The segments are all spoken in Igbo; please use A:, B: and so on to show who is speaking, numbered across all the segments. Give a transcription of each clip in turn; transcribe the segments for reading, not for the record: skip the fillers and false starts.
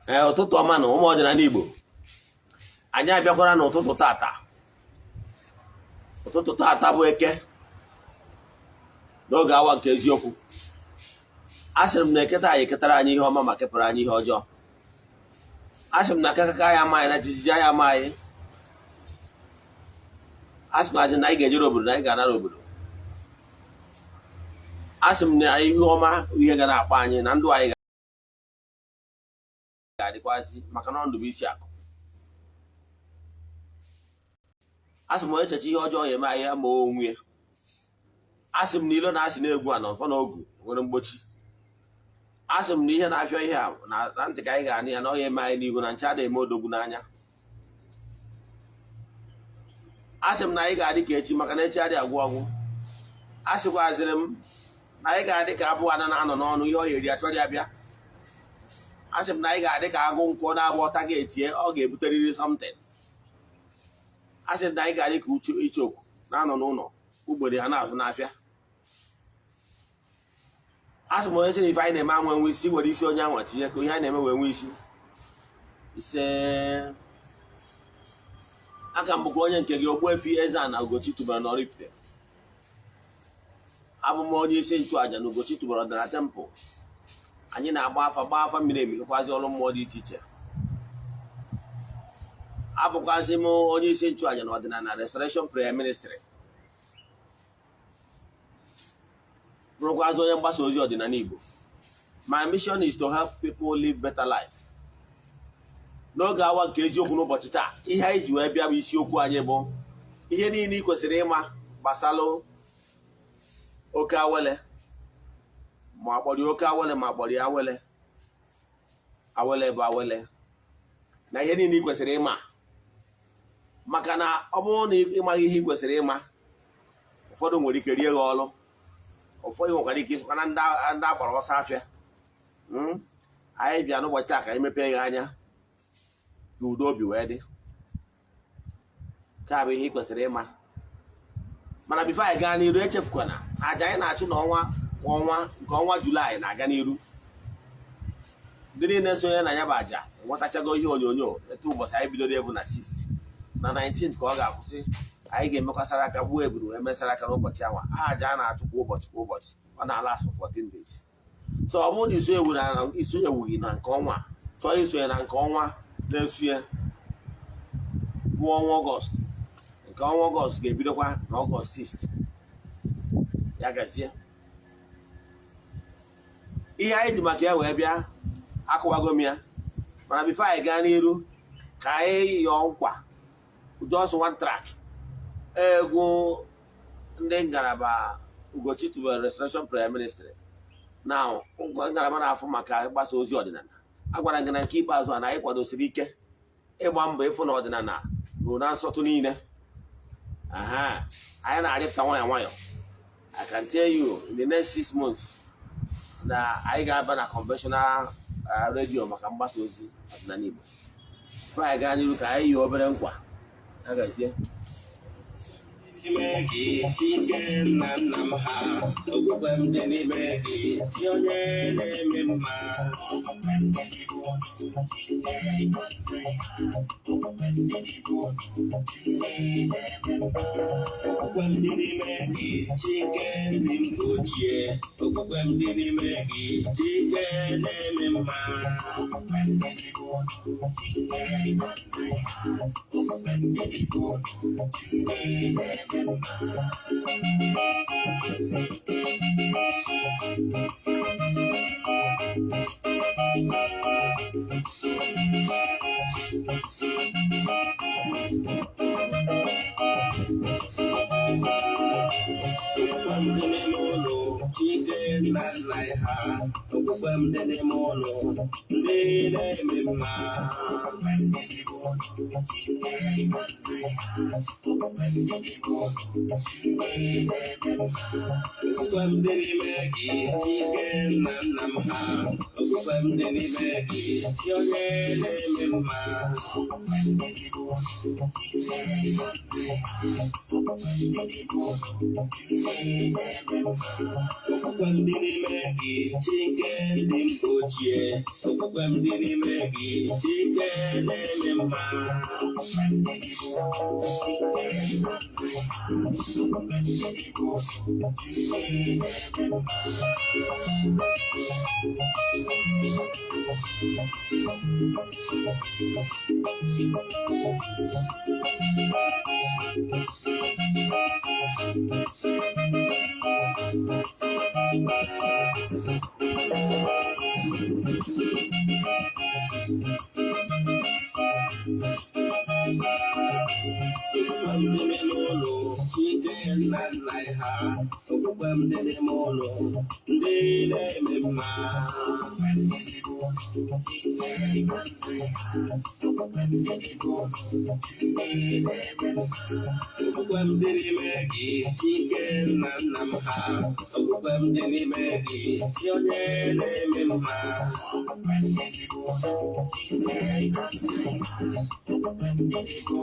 A: Ee, ụtụtụ ọma na ụmụ ọdịnala Igbo. Anyị abịakwara n'ụtụtụ tata. Ụtụtụ tata bụ Eke, n'oge awa nke eziokwu. A sịrị m na eketa anyị ketara anyị ihe ọma ma kepụrụ anyị ihe ọjọọ. A sị m na akakaka ya ama anyị, na jijiji ya ama anyị. A sị m ajị na anyị ga-ejere obodo, na anyị ga-anara obodo. A sị m na ihe ọma, ihe ga na-akpọ anyị na ndụ anyị ga-adịkwazị, maka na ndụ bụ isi akụ. A sị m onye checha ihe ọjọọ ya eme anyị, ma onwe ya. A sị m na ilo na asị na-egwu a na ọfọ na ogu nwere mgbochi. A sị m na ihe na-afịọ ihe a na ntị ka anyị ga-anụ ya, na ọ ya eme anyị n'ihu, na nche ada eme odogwu n'anya. A sị m na anyị ga-adị ka echi, maka na echi adịghị agwụ agwụ. A sịkwazịrị m na anyị ga-adị ka abụọ ada na-anọ n'ọnụ ihe ọ ya eri achọrọ ya bịa. A sị m na anyị ga-adị ka agụ nkwọ na-agba ọta ga-etie, ọ ga-ebuterịrị something. A sị m na anyị ga-adị ka uche ichoku na-anọ n'ụlọ ugboro ya na-azụ n'afịa. A sị m onye sị na ife anyị na-eme anwe nwe isi, were isi onye anwa tinye ka ihe anyị na-eme wee nwee isi. Ise. Aka m bụkwa onye nke gị, Ogbuefi Eze-Ana Ugochi tubelu na Oraifite. Abụ m onye isi nchụaja na Ugochi tubelu ọdịnala temple. Anyị na-agba afa, gbaa afa miri emi, rụkwazi ọrụ mmụọ dị iche iche. Abụkwazị m onye isi nchụaja na ọdịnala Restoration Prayer Ministry, bụrụkwazị onye mgbasa ozi ọdịnala Igbo. My mission is to help people live better life. N'oge awa nke eziokwu n'ụbọchị taa, ihe anyị ji wee bịa bụ isiokwu anyị bụ ihe niile ị kwesịrị ịma gbasalụ oke awele, ma akpọrọ oke awele, ma akpọrọ ya awele. Awele bụ awele, na ihe niile ị kwesịrị ịma, maka na ọ bụrụ na ị maghị ihe ị kwesịrị ịma, ụfọdụ nwere ike rie gị ọrụ, ụfọdụ nwekwara ike isokwa na ndị agbara ọsọ afịa. Anyị bịa n'ụbọchị taa ka anyị mepee gị anya ka udo obi wee dị. Nke a bụ ihe ị kwesịrị ịma. Mana before anyị gaa n'iru, echefukwana aja anyị na-achụ n'ọnwa kwa ọnwa. Nke ọnwa Julaị na-aga n'iru. Ndị niile sonye na ya bụ aja enwetachago ihe onyonyo etu ụbọchị anyị bidoro ebu na 6th na 19th ka ọ ga-akwụsị. Anyị ga-emekwasara aka gbuo eburu wee mesara aka n'ụbọchị anwa. Aja a na-achụ kwa ụbọchị kwa ụbọchị, ọ na-alast for 14 days. So ọ bụrụ na isonyewughị na nke ọnwa, chọọ isonye na nke ọnwa na-esunye bụ ọnwa Ọgọst. Nke ọnwa Ọgọst ga-ebidokwa na Ọgọst 6. Ya gazie. Ihe anyị ji maka ya wee bịa, akụwago m ya. Mana before anyị gaa n'iru, ka anyị yọọ nkwa. Just one track egwu ndị ngalaba Ugochi tubelu Restoration Prayer Ministry na ngalaba na-afụ maka mgbasa ozi ọdịnala. A gwara gị na nke ikpeazụ a na anyị kwadosiri ike ịgba mbọ ịfụ na ọdịnala ruo na nsọtụ niile. Aha anyị na-arịpụta nwayọ nwayọ. I can tell you, in the next 6 months na anyị ga-aba na conventional radio maka mgbasa ozi ọdịnala Igbo. Before anyị gaa n'iru, ka anyị yi obere nkwa agazie.
B: N'ime gị, Chike nna nna m ha, okwukwe m dị n'ime gị, chi onye na-eme mma. Okwukwe m dị n'ime gị, Chike ndị mgbe ochie, okwukwe m dị n'ime gị, Chike na-eme mma. Okwukwe m dị n'ime ụlọ, Chike nna nna ha, okwukwe m dị n'ime ụlọ, ndị na-eme mma. Okwukwe m dị n'ime gị, Chike nna nna m ha, okwukwe m dị n'ime gị, chi onye na-eme mma. Okwukwe m dị n'ime gị, Chike ndị mgbe ochie. Ochie, okwukwe m dị n'ime gị, Chike na-eme mma. Okwukwe m dị n'ime okwukwe m dị n'ime Chike na-eme mma. Okwukwe m dị n'ime ụlọ Chike nna nna ha, okwukwe m dị n'ime ụlọ ndị na-eme mma. Okwukwe m dị n'ime ụlọ Chike nna nna ha, okwukwe m dị n'ime ụlọ ndị na-eme mma. Okwukwe m dị n'ime gị, Chike nna nna m ha, okwukwe m dị n'ime gị, chi onye na-eme mma. Okwukwe m dị n'ime ụlọ Chike nna nna ha, okwukwe m dị n'ime ụlọ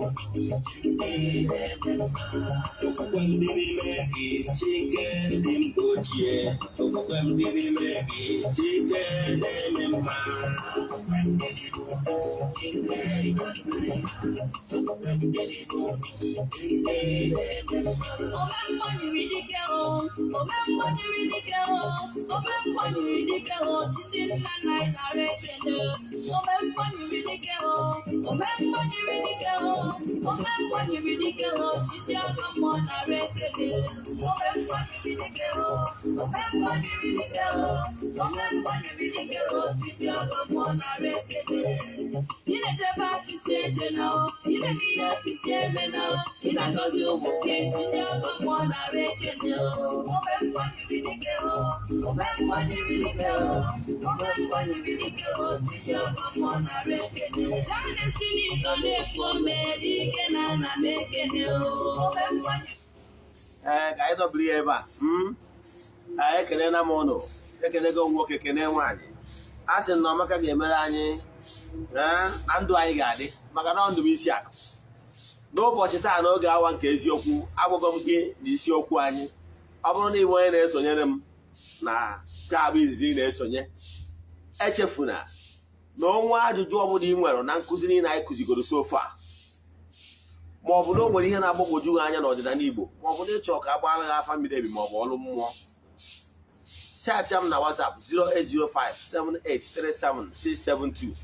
B: ndị na-eme mma. Okwukwe m dị n'ime gị, Chike ndị mgbe ochie, okwukwe m dị n'ime gị, Chike na-eme mma. Okwukwe m dị n'ime ụlọ Chike nna nna ha, okwukwe m dị n'ime ụlọ ndị na-eme mma.
C: Omemgba nyiri dike o, omemgba nyiri dike o, omemgba nyiri dike o, chiti nna nna anyị nara ekele. Omemgba nyiri dike o, omemgba nyiri dike o, omemgba nyiri dike o, chiti ọgọ mmụọ nara ekele. Omemgba nyiri dike o, omemgba nyiri dike o, omemgba nyiri dike o, chiti ọgọ mmụọ nara ekele. Ị na-echebe asịsị eje na o, ị na-eme ihe asịsị eme na o, ị na-agọzi ụmụ gị, chiti ọgọ mmụọ nara ekele o. Omemgba nyiri dike o, omemgba nyiri dike o, omemgba nyiri dike o, chiti ọgọ mmụọ nara ekele. Destiny nọ na-ekwu ome dike na nna m ekele o. Omemgba nyiri
A: Ee, ka anyị dọbiri ya ebe a. Anyị ekelela m ụnụ, ekenego m nwoke, kene nwaanyị. A sị na ọmaka ga-emere anyị, ee, na ndụ anyị ga-adị, maka na ndụ bụ isi akụ. N'ụbọchị taa, n'oge awa nke eziokwu, agwago m gị na isiokwu anyị, ọ bụrụ na ị bụ onye na-esonyere m na nke a bụ izizi ị na-esonye, echefuna na ọnwa ajụjụ ọbụla ị nwere na nkụzi niile anyị kụzigoro so far, ma ọ bụ na o nwere ihe na-agbagwoju gị anya n'ọdịnala Igbo, ma ọ bụ na ịchọ ka a gbaara gị afa miri emi, ma ọ bụ ọrụ mmụọ, chat m na WhatsApp 08057837672,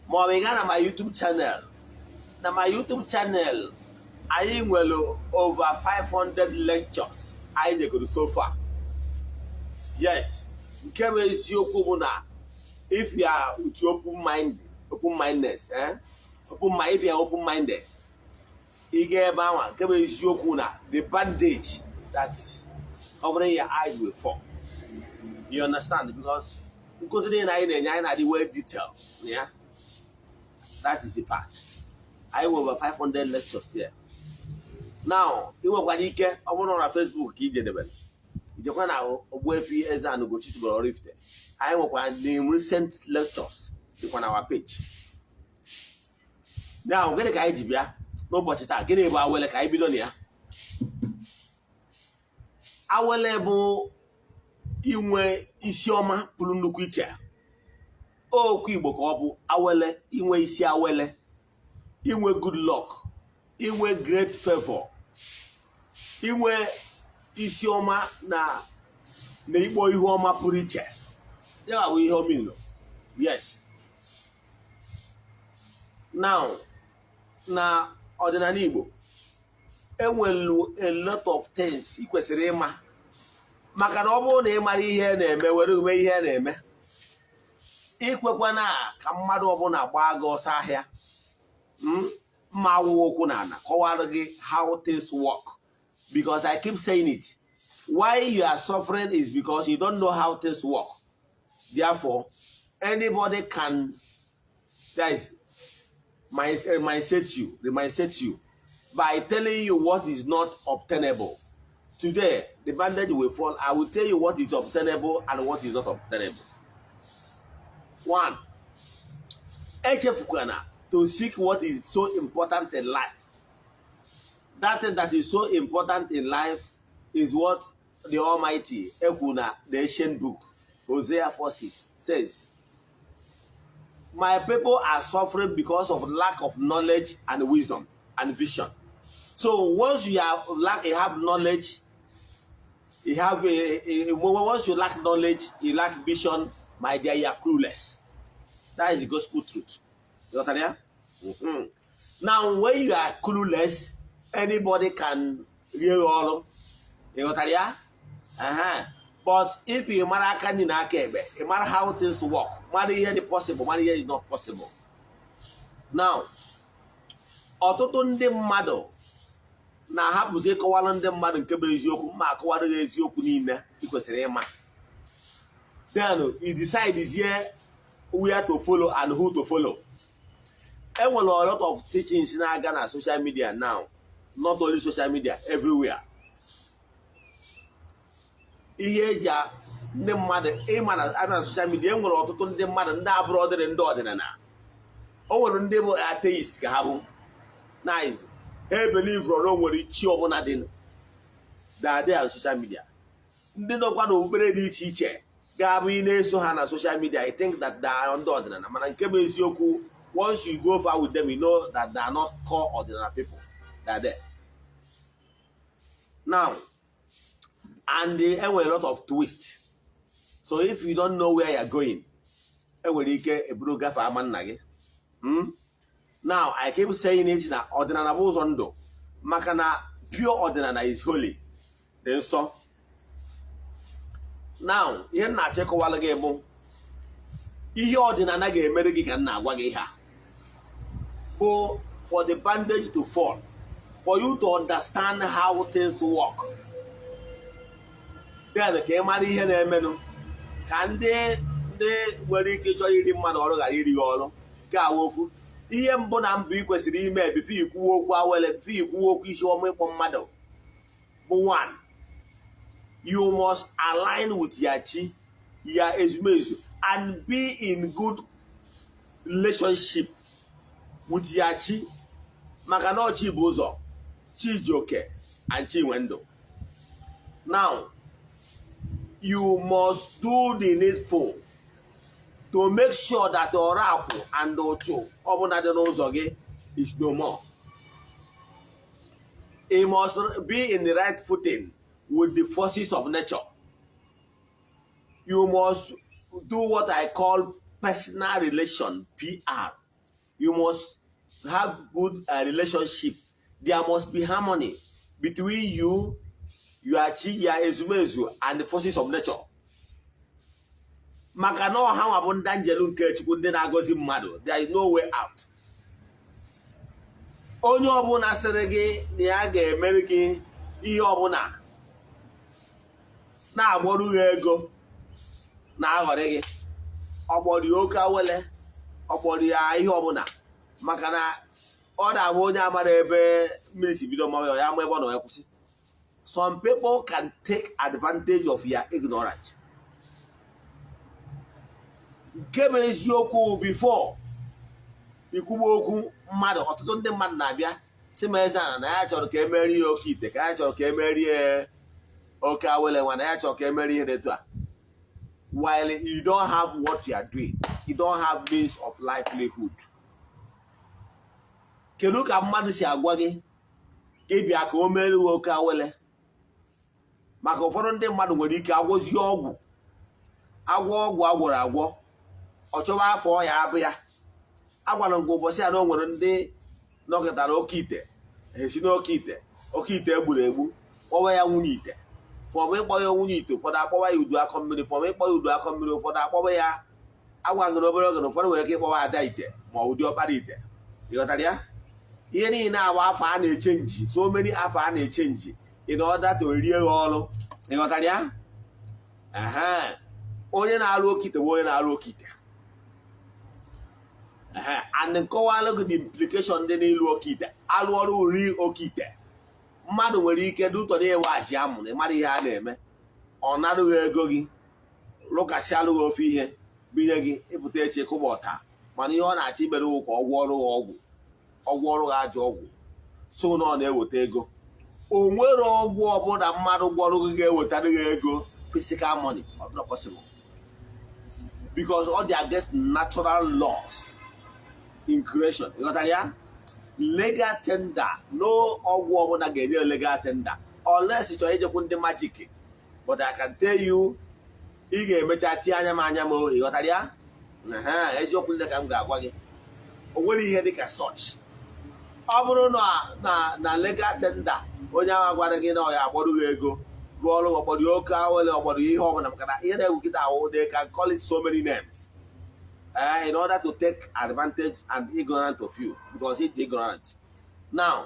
A: ma ọ bụ ị gaa na my YouTube channel. Na my YouTube channel, anyị nwere over 500 lectures anyị nyegoro so far. Yes, nke bụ eziokwu bụ na if you are with open mind, open mindedness, eh? Open mind, if you are open minded, ị ga ebe ahụ, nke bụ eziokwu na the bandage that is covering your eyes will fall. You understand? Because nkụzi niile anyị na-enye, anyị na-adị well detailed na ya. That is the fact. Anyị nwere over 500 lectures there. Now, ị nwekwara ike, ọ bụrụ na Facebook ka ị jedebere, ijekwa na Ogbuefi Eze-Ana Ugochi tubelu Oraifite, anyị nwekwara the recent lectures dịkwa na our page. Now, gịnị ka anyị ji bịa n'ụbọchị taa? Gịnị bụ awele? Ka anyị bido na ya. Awele bụ inwe isi ọma pụrụ nnukwu iche. Okwu Igbo ka ọ bụ awele, inwe isi awele, inwe good luck, inwe great favor, inwe isi ọma na ikpo ihu ọma pụrụ iche. Ya bụ ihe omilo. Yes, now, na ọdịnala Igbo, enwelu a lot of things ị kwesịrị ịma, maka na ọ bụrụ na ị mara ihe na-eme were ume ihe na-eme, ikwekwana ka mmadụ ọbụla gbaa gị ọsọ ahịa. Mma awụghị okwu na ala kọwara gị how things work, because I keep saying it, why you are suffering is because you don't know how things work. Therefore, anybody can, that is, mindset you, the mindset you by telling you what is not obtainable. Today, the bandage will fall. I will tell you what is obtainable and what is not obtainable. One, echefukwana to seek what is so important in life. That thing that is so important in life is what the Almighty ekwu na the ancient book. Hosea 4:6 says, "My people are suffering because of lack of knowledge and wisdom and vision." So once you have lack, you have knowledge, you have a once you lack knowledge, you lack vision, my dear, you are clueless. That is the gospel truth. You got that? Now, when you are clueless, anybody can rie ọrụ. You got that? But if you mara aka nri na aka ekpe, you mara how things work, mara ihe dị possible, mara ihe is not possible. Now, ọtụtụ ndị mmadụ na-ahapụzi ịkọwara ndị mmadụ nke bụ eziokwu. Mma akọwara gị eziokwu niile ị kwesịrị ịma, then you decide zie where to follow and who to follow. Enwere a lot of teachings na-aga na social media now, not only social media, everywhere. Ihe eji ndị mmadụ ịma na abịa na social media, enwere ọtụtụ ndị mmadụ ndị abụrụ ọdịrị ndị ọdịnala. O nwere ndị bụ atheist ka ha bụ na ha believe na o nwere chi ọbụla dị na-adị na social media. Ndị nọkwa n'okpukpere dị iche iche ga-abụ ị na-eso ha na social media, I think that they are ndị ọdịnala, mana nke bụ eziokwu, once you go far with them, you know that they are not core ọdịnala people. They are there now, and enwere a lot of twist. So if you don't know where you are going, enwere ike eburu gafe ama nna gị. Now, I keep saying it na ọdịnala bụ ụzọ ndụ, maka na pure ọdịnala is holy, dị nsọ. Now, ihe m na-achọ ịkọwalụ gị bụ ihe ọdịnala ga-emere gị ka m na-agwa gị ihe a bụ for the bandage to fall, for you to understand how things work, then ka ị mara ihe na-emenụ, ka ndị nwere ike ịchọ iri mmadụ ọrụ ghara iri ya ọrụ. Nke a ofu ihe mbụ na mbụ ị kwesịrị ime before ikwuwe okwu awele, before ikwuwe okwu isi ọma ịkpọ mmadụ bụ, one, you must align with your chi, your ezumezu, and be in good relationship with your chi, maka na ọ chi bụ ụzọ, chi ji oke and chi nwe ndụ. Now, you must do the needful to make sure that ọrụ akwụ and ụchụ ọbụla dị n'ụzọ gị is no more. You must be in the right footing with the forces of nature. You must do what I call personal relation, PR. You must have good relationship. There must be harmony between you, your chi, your ezumezu, and the forces of nature. Maka na ọha nwa bụ ndị njelu nke Chukwu, ndị na-agọzi mmadụ. There is no way out. Onye ọbụla sịrị gị na ya ga-emeri gị ihe ọbụla na-agbọrụ gị ego na-aghọrị gị, ọgbọrọ ya oke awele, ọgbọrọ ya ihe ọbụla, maka na ọ na-abụ onye amara ebe mmiri si bido mawa ya, ya ama ebe ọ nọ ya kwụsị. Some people can take advantage of your ignorance. Nke bụ eziokwu, before ikwugbu okwu mmadụ, ọtụtụ ndị mmadụ na-abịa si m, eze na ya chọrọ ka emerie ya oke ite, ka ya chọrọ ka emerie oke awele nwa, na ya chọrọ ka emerie ihe dị etu a, while you don't have what you are doing, you don't have means of livelihood. Kedu ka mmadụ si agwa gị ka ị bịa ka o merie gị oke awele? Maka ụfọdụ ndị mmadụ nwere ike agwọzie ọgwụ, agwọ ọgwụ agwọrọ agwọ, ọ chọwa afọ ya abụ ya. Agwara m gị ụbọchị a na o nwere ndị nọkọtara oke ite, esi n'oke ite, oke ite egburu egbu, kpọwa ya nwunye ite, fọm ịkpọ ya nwunye ite, ụfọdụ akpọwa ya udu akọ mmiri, fọm ịkpọ ya udu akọ mmiri, ụfọdụ akpọwa ya agwa ngịrị obere oge na ụfọdụ nwere ike ịkpọwa ada ite ma ọ bụ diọkpara ite. Ịghọtara ya? Ihe niile agba afọ a na-eche nji, so many afọ a na-eche nji in order to rie ya ọrụ. Ịghọtara ya? Ehe, onye na-alụ oke ite bụ onye na-alụ oke ite. Ehe, and nkọwalụ gị the implication dị n'ịlụ oke ite. Alụ ọrụ ri oke ite, mmadụ nwere ike dị ụtọ na-ewe aji amụ na ịmara ihe a na-eme, ọ narụghị ego gị, lụkasịalụ gị ofe ihe binye gị, ịpụta echi kụba ọta. Mana ihe ọ na-achọ imere wụ ka ọ gwọọrụ gị ọgwụ, ọgwụ ọrụ gị ajọ ọgwụ, so na ọ na-eweta ego. O nwere ọgwụ ọbụla mmadụ gwọrọ gị ga-ewetara gị ego, physical money. Ọ bụrụ possible. Because all dị against natural laws in creation. Ịghọtara ya? Legal tender, no ọgwụ ọbụla ga-enye legal tender unless ị chọrọ ijekwu ndị magic. But I can tell you, ị ga-emecha tie anya m anya m o. Ịghọtara ya? Ehe, eziokwu ndị ka m ga-agwa gị, o nwere ihe dịka such. Ọ bụrụ na legal tender, onye ahụ gwara gị na ọ ya agbọrọ gị ego rụọ ọrụ, ọgbọrọ ya oke awele, ọgbọrọ ya ihe ọbụla, maka na ihe na-egwu kịta ahụ, they can call it so many names in order to take advantage and ignorant of you, because it's ignorant. Now,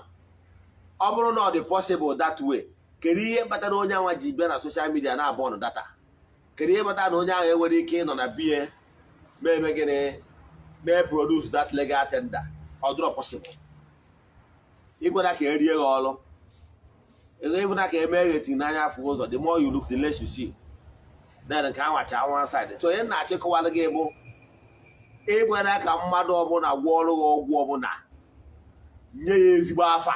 A: ọ bụrụ na ọ dị possible that way, kedu ihe kpatara onye anwa ji bịa na social media na-abụ ọnụ data? Kedu ihe kpatara na onye ahụ enwere ike ịnọ na bie ma eme gịnị, na-produce that legal tender? Ọ dịrọ possible. Ịgwara ka erie gị ọrụ, ịbụna ka eme egheti n'anya afọ ụzọ. The more you look, the less you see. Then nke anwacha one side. So onye na-achịkọwara gị bụ ịgwara ka mmadụ ọbụla gwọ ọrụ gị ọgwụ ọbụla, nye ya ezigbo afa.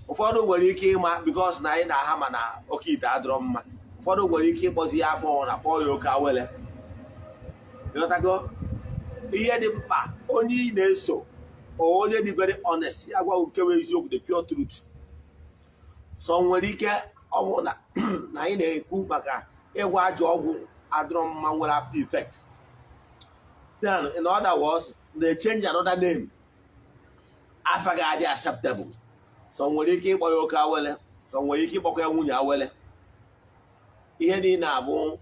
A: Ụfọdụ nwere ike ịma, because na anyị na-aha ma na oke ite adịrọ mma, ụfọdụ nwere ike ịkpọzi ya afọ na kpọọ ya oke awele. Ịghọtago? Ihe dị mkpa, onye ị na-eso, onye dị very honest, ya gwa nke bụ eziokwu, the pure truth. So nwere ike ọ bụrụ na anyị na-ekwu maka ịgwa ajọ ọgwụ adịrọ mma, nwere after effect. Then, in other words, they change another name, afa ga-adị acceptable. So nwere ike ịkpọ ya oke awele, so nwere ike ịkpọkwa ya nwunye awele. Ihe niile abụ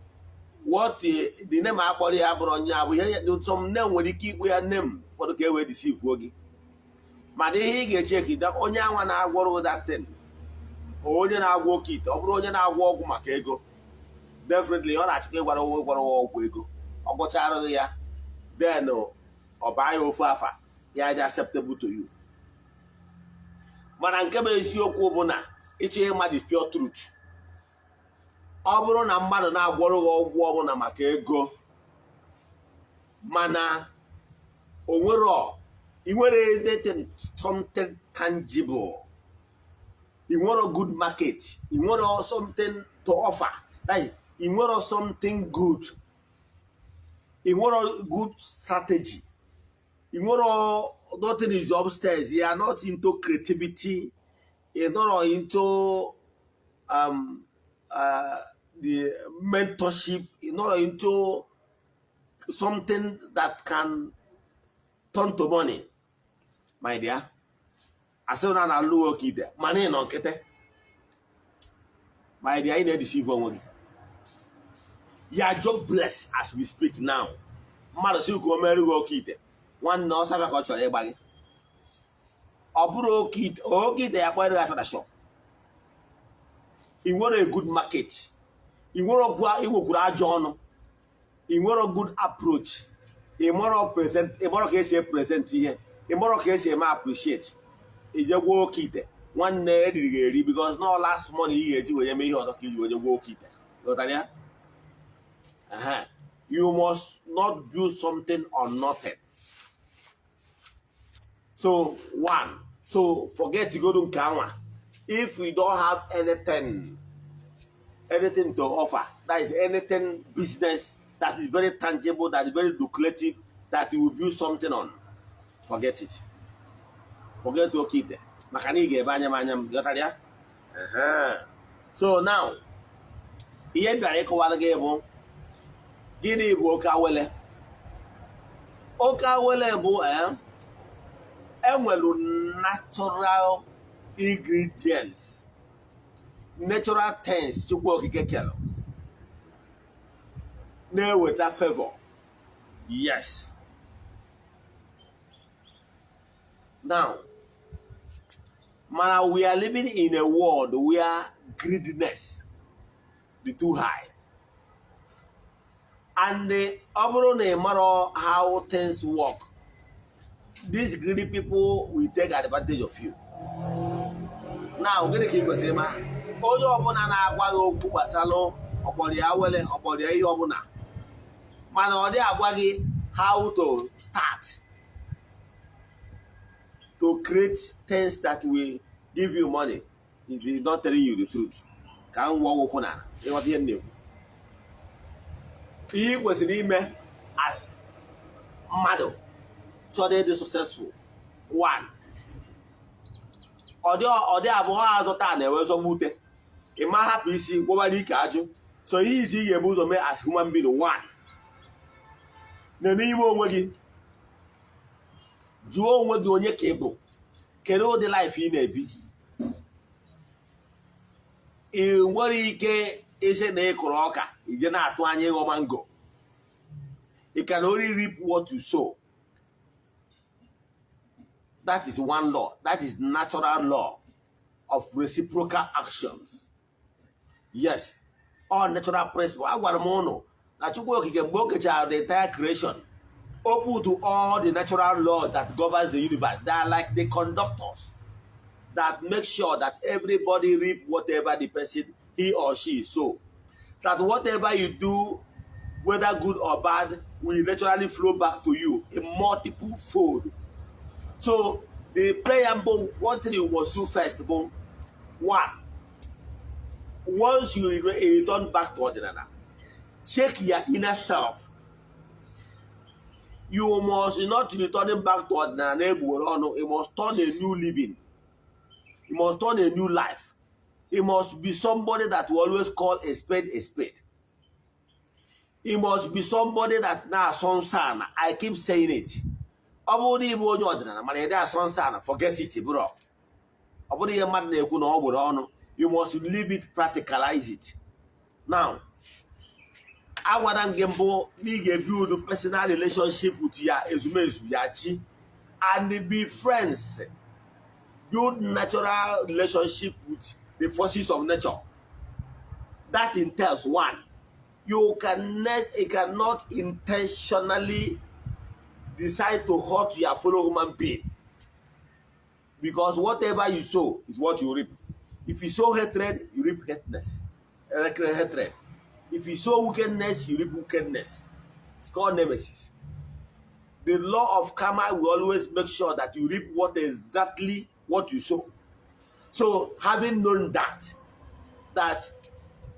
A: what the name akpọrọ ya bụrụ onye abụ ihe. Some name nwere ike ikpu ya name ụfọdụ ka e wee deceive gị. Mana ihe ị ga-eche ka onye anwa na-agwọrọ that thing, onye na-agwọ oke ite, ọ bụrụ onye na-agwọ ọgwụ maka ego, definitely ọ na-achịkwa ịgwara ọgwụ ego. Ọ gwọchara ya, then ọ baa ya ofu afa ya dị acceptable to you. Mana nke bụ eziokwu bụ na ịchọ ịma the pure truth, ọ bụrụ na mmadụ na-agwọrọ gị ọgwụ ọbụla maka ego, mana o nwere ị nwere anything, something tangible, ị nwere good market, ị nwere something to offer, that is, ị nwere something good, ị nwere good strategy, ị nwere nothing is upstairs, you are not into creativity, you're not into the mentorship, you're not into something that can turn to money, my dear, asị na na-alụ oke ite mana ị nọ nkịtị, my dear, ị na-edeceive onwe gị. You are jobless as we speak now. Mmadụ sị ka o mere gị oke ite, nwanne, ọsọ ka ọ chọrọ ịgba gị. Ọ bụrụ oke ite, oke ite ya kpọrọ gị afọ na shop. Ị nwere a good market, ị nwere okwu, ị nwekwuru ajọ ọnụ, ị nwere good approach, ị mara present, ị mara ka esi present ihe, ị mara ka esi eme appreciate. Ije gwuo oke ite, nwanne, eriri gị eri, because no last money ị ga-eji wee mee ihe ọzọ ka iji wee gwuo oke ite. Ghọtara ya? Ehe. You must not build something on nothing. So one, so forget to go to nke anwa. If we don't have anything to offer, that is, anything business that is very tangible, that is very lucrative, that you will build something on, forget it, forget oke ite, maka na ị ga-ebe anya m anya m. Ghọtara ya? Ehe. So now, ihe m bịara ịkọwara gị bụ gịnị bụ oke awele. Oke awele bụ enwelu natural ingredients, natural things Chukwu Okike kere na-eweta favor. Yes. Now, mana we are living in a world where greediness dị too high, and ọ bụrụ na ị mara how things work, these greedy people will take advantage of you. Now, gịnị ka ị kwesịrị ịma? Onye ọbụla na-agwa gị okwu gbasara ọkpọrọ ya wele, ọkpọrọ ya ihe ọbụla, mana ọ dị agwa gị how to start to create things that will give you money, he is not telling you the truth. Ka m gwụọ ụkwụ n'ala, ịghọta ihe m na-ekwu? Ihe ị kwesịrị ime As mmadụ chọrọ ịdị successful, one, ọ dị abụọ azụ taa na-enwe zọgbu ute. Ị ma hapụ isi gwọbara ike ajụ. So ihe iji ị ga-ebu ụzọ mee as human being, one, na n'ime onwe gị, jụọ onwe gị onye ka ị bụ, kedu ụdị life ị na-ebi. Ị nwere ike ịsị na ị kụrụ ọka, ije na-atụ anya ịghọ mango. You can only reap what you sow. That is one law. That is natural law of reciprocal actions. Yes, all natural principle. Agwara m ụnụ na Chukwu Okike, mgbe o kechara the entire creation, open to all the natural laws that governs the universe. They are like the conductors that make sure that everybody reap whatever the person, he or she, sow, that whatever you do, whether good or bad, will naturally flow back to you in multiple fold. So the preamble, one thing you must do first bụ, one, once you return back to ọdịnala, check your inner self. You must not returning back to ọdịnala na-egbugbere ọnụ. You must turn a new living. You must turn a new life. You must be somebody that will always call a spade a spade. You must be somebody that na-asọ nsọ ana. I keep saying it. Ọ bụrụ na ịbụ onye ọdịnala mana ị dị asọ nsọ ana, forget it, bro. Ọ bụrụ ihe mmadụ na-ekwu na ọ gburu ọnụ, you must live it, practicalize it. Now, agwara m gị mbụ na ị ga-ebuild personal relationship with ya ezumezu, ya chi, and be friends. Build natural relationship with the forces of nature. That entails, one, you cannot intentionally decide to hurt your fellow human being, because whatever you sow is what you reap. If you sow hatred, you reap hateness, hatred. If you sow wickedness, you reap wickedness. It's called nemesis. The law of karma will always make sure that you reap what exactly what you sow. So having known that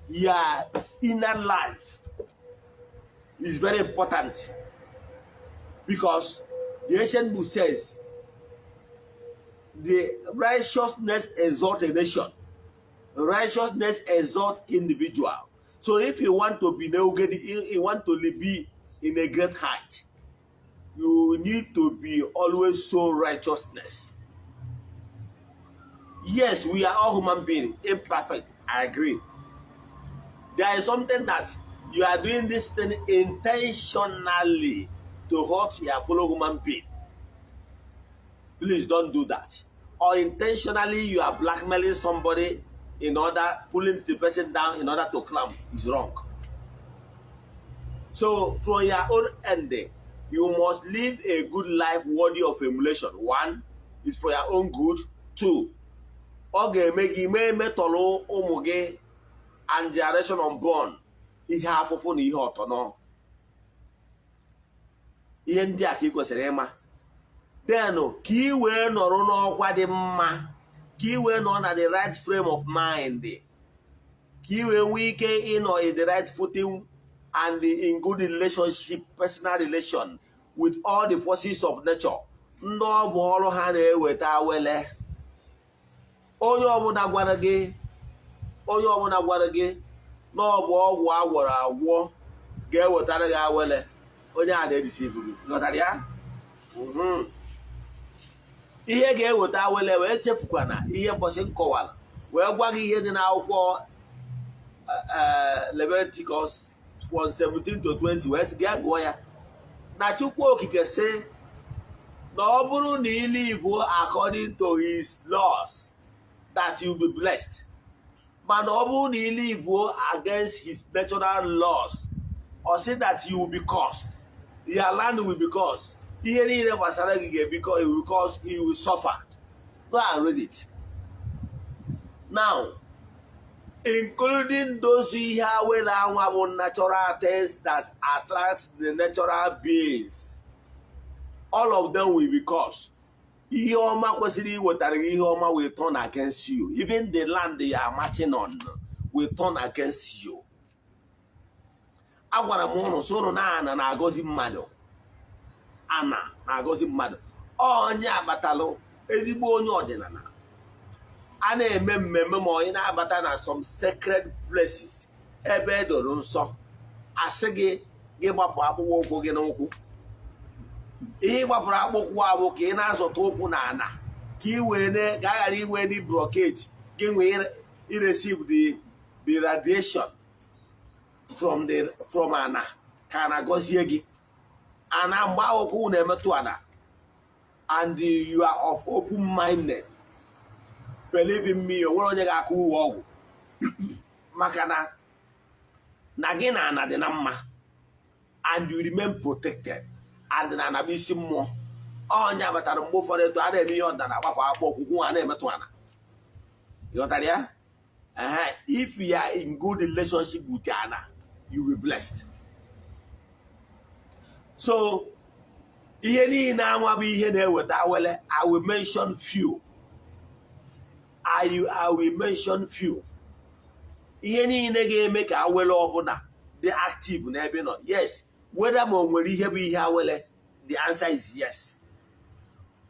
A: your inner life is very important, because the ancient book says the righteousness exalt a nation, righteousness exalt individual. So if you want to be, you want to be in a great height, you need to be always so righteousness. Yes, we are all human beings, imperfect, I agree. There is something that you are doing this thing intentionally to hurt your fellow human being, please don't do that. Or intentionally you are blackmailing somebody in order pulling the person down in order to climb, is wrong. So from your own end, you must live a good life worthy of emulation. One is for your own good. Two, ọ ga-eme gị mee metọrọ ụmụ gị and generation unborn ihe afụfụ na ihe ọtọnọ. Ihe ndị a ka ị kwesịrị ịma. Then ka ị wee nọrọ n'ọkwa dị mma, ka ị wee nọ na the right frame of mind, ka ị wee nwee ike ịnọ in the right footing and in good relationship, personal relation with all the forces of nature, ndị ọ bụ ọrụ ha na-eweta awele. Onye ọbụla gwara gị, onye ọbụla gwara gị na ọ bụ ọgwụ agwọrọ agwọ ga-ewetara gị awele, onye a na-edeceive gị. Ghọtara ya? Ihe ga-eweta awele, wee chefukwana ihe mbọsị m kọwara wee gwa gị, ihe dị n'akwụkwọ Leviticus 1:17 to 20, wee sị gị gụọ ya na Chukwu Okike sị na ọ bụrụ na ị live according to his laws, that you be blessed, mana ọ bụrụ na ị live against his natural laws, ọ sị that you will be cursed, your land will be cursed, ihe niile gbasara gị ga-ebikọ because you will suffer. Go and read it. Now, including those ihe awere anwa bụ natural things that attract the natural beings, all of them will be cursed. Ihe ọma kwesịrị iwetara gị ihe ọma will turn against you. Even the land you are marching on will turn against you. Agwara m ụnụ sị ụnụ na ana na-agọzi mmadụ, ana na-agọzi mmadụ. Onye abatalụ ezigbo onye ọdịnala a na-eme mmemme, ma onye na-abata na some sacred places ebe edoro nsọ, asị gị gị gbapụ akpụkpọ ụkwụ gị n'ụkwụ. Ihe ị gbapụrụ akpụkpọ ụkwụ abụ ka ị na-azọta ụkwụ na ana, ka ị wee ka a ghara inwe any blockage gị nwee receive the radiation from ana, ka ana gọzie gị. Ana mgbe akwụkwọ na-emetụ ana and you are of open minded, believe in me, o nwere onye ga-akụ uwe ọgwụ, maka na gị na ana dị na mma and you remain protected. And na ana bụ isi mmụọ. Onye abatara mgbe ụfọdụ etu a na-eme ihe ọdịnala, agbapụ akpọ ọkwụkwụ a na-emetụ ana. Ịghọtara ya? Ehe, if you are in good relationship with ana, you will be blessed. So ihe niile anwa bụ ihe na-eweta awele. I will mention few. I will mention few. Ihe niile ga-eme ka awele ọbụla dị active n'ebe ị nọ. Yes, whether ma o nwere ihe bụ ihe awele, the answer is yes.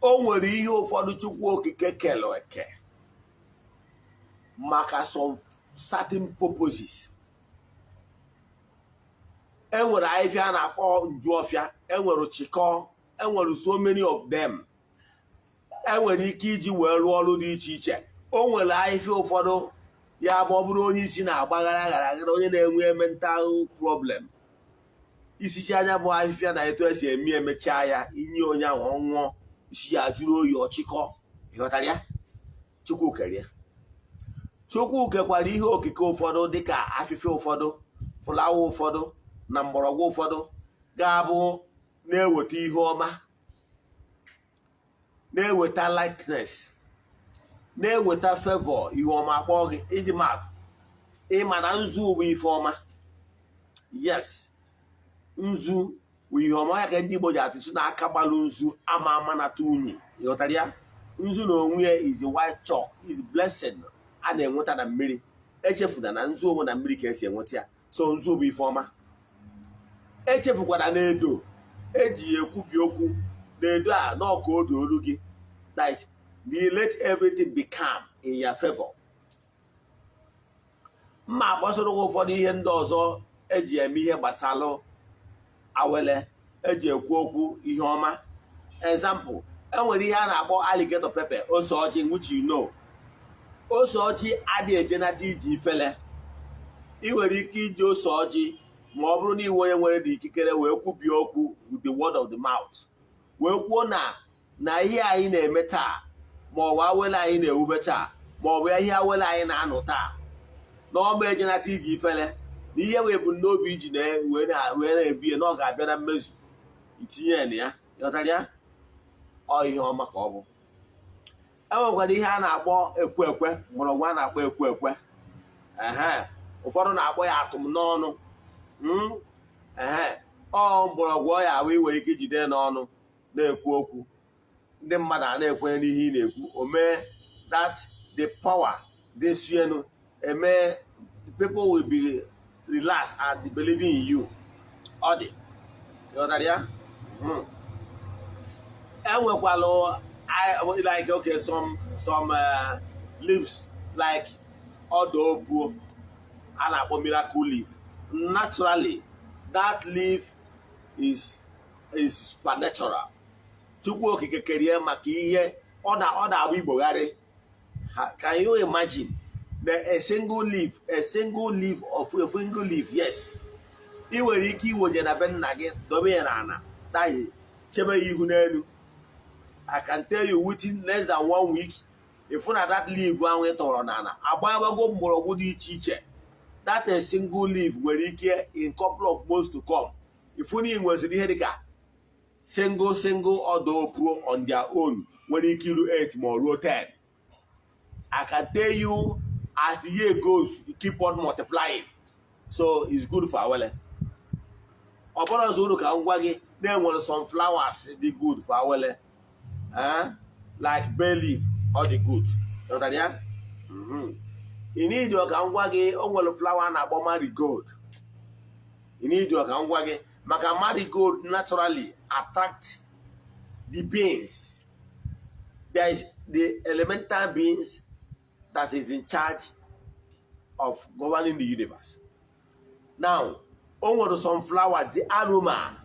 A: O nwere ihe ụfọdụ Chukwu Okike kere eke maka some certain purposes. Enwere ahịfịa a na-akpọ njuọfịa, enwere chikọ, enwere so many of them enwere ike iji wee rụọ ọrụ dị iche iche. O nwere ahịfịa ụfọdụ ya bụ ọ bụrụ onye isi na-agbaghara aghara aghara, onye na-enwe mental problem, isichi anya bụ ahịfịa na etu esi eme, emechaa ya, inye onye ahụ, ọ ṅụọ, isi ya jụrụ oyi, ọchịkọ. Ịghọtara ya? Chukwu kere ya. Chukwu kekwara ihe okike ụfọdụ, dịka afịfịa ụfọdụ, flower ụfọdụ na mgbọrọgwụ ụfọdụ, ga-abụ na-eweta ihe ọma, na-eweta likeness, na-eweta favor, ihe ọma kpọọ gị. Iji maatụ, ịma na nzu bụ ife ọma. Yes, nzu bụ ihe ọma. Ya ka ndị Igbo ji atụtụ na aka gbalụ nzu ama ama nata unyi. Ịghọtara ya? Nzu na onwe ya is white chalk, is blessing a na-enweta na mmiri. Echefuna na nzu onwe na mmiri ka esi enweta ya. So nzu bụ ife ọma. Echefukwana na edo eji ya ekwubi okwu, na edo a n'ọka odo olu gị, that is the let everything be calm in your favor. Mma akpọsoro gị ụfọdụ ihe ndị ọzọ eji eme ihe gbasalụ awele, eji ekwu okwu ihe ọma. Example, enwere ihe a na-akpọ alligator pepper, ose ọjị, which you know. Ose ọjị adịghị ejenata iji ifele. Ị nwere ike iji ose ọjị, ma ọ bụrụ na iwe onye nwere dị ikikere, wee kwubie okwu with the word of the mouth, wee kwuo na ihe anyị na-eme taa, ma ọ bụ awele anyị na-ewube taa, ma ọ bụ ihe awele anyị na-anụ taa, na ọma ejenata iji ifele, na ihe wee bụ n'obi iji wee na-ebi ya, na ọ ga-abịa na mmezu. Itinye ya na ya. Ịghọtara ya? Ọ ihe ọma ka ọ bụ. E nwekwara ihe a na-akpọ ekwe ekwe, mgbọrọgwụ a na-akpọ ekwe ekwe. Ehe, ụfọdụ na-akpọ ya atụm n'ọnụ. Ehe, ọ mgbọrọgwụ ọ ya ahụ inwe ike ijide n'ọnụ na-ekwu okwu, ndị mmadụ a na-ekwenye n'ihe ị na-ekwu. O mee that the power dị enu eme, people will be relaxed and believing in you. Ọ dị. Ịghọtara ya? Enwekwalụ like, okay, some leaves like ọdọ opuo a na-akpọ miracle leaf. Naturally, that leaf is supernatural. Chukwu Okike kerie maka ihe ọ na-agba igbogharị. Can you imagine the a single leaf of a single leaf? Yes, ị nwere ike iwenye na be nna gị, dobe ya n'ala, that is, chebe ya ihu n'elu. I can tell you, within less than one week, ịfụ na that leaf ahụ ị tọrọ n'ala agbawago mgbọrọgwụ dị iche iche. That a single leaf nwere ike, in couple of months to come, ịfụ na ị nweziri ihe dịka single single ọdọ opuo on their own, nwere ike iru 8 ma ọ ruo 10. I can tell you, as the year goes, you keep on multiplying. So it's good for awele. Ọ bụrụ ọzọ uru ka m gwa gị na enwere some flowers dị good for awele, eh? Like bay leaf, ọ dị good. Ghọtara ya? Ị need ka m gwa gị, o nwere flower a na-akpọ marigold. You need ka m gwa gị maka marigold naturally attract the beings. There is the elemental beings that is in charge of governing the universe. Now, o nwere some flowers, the aroma,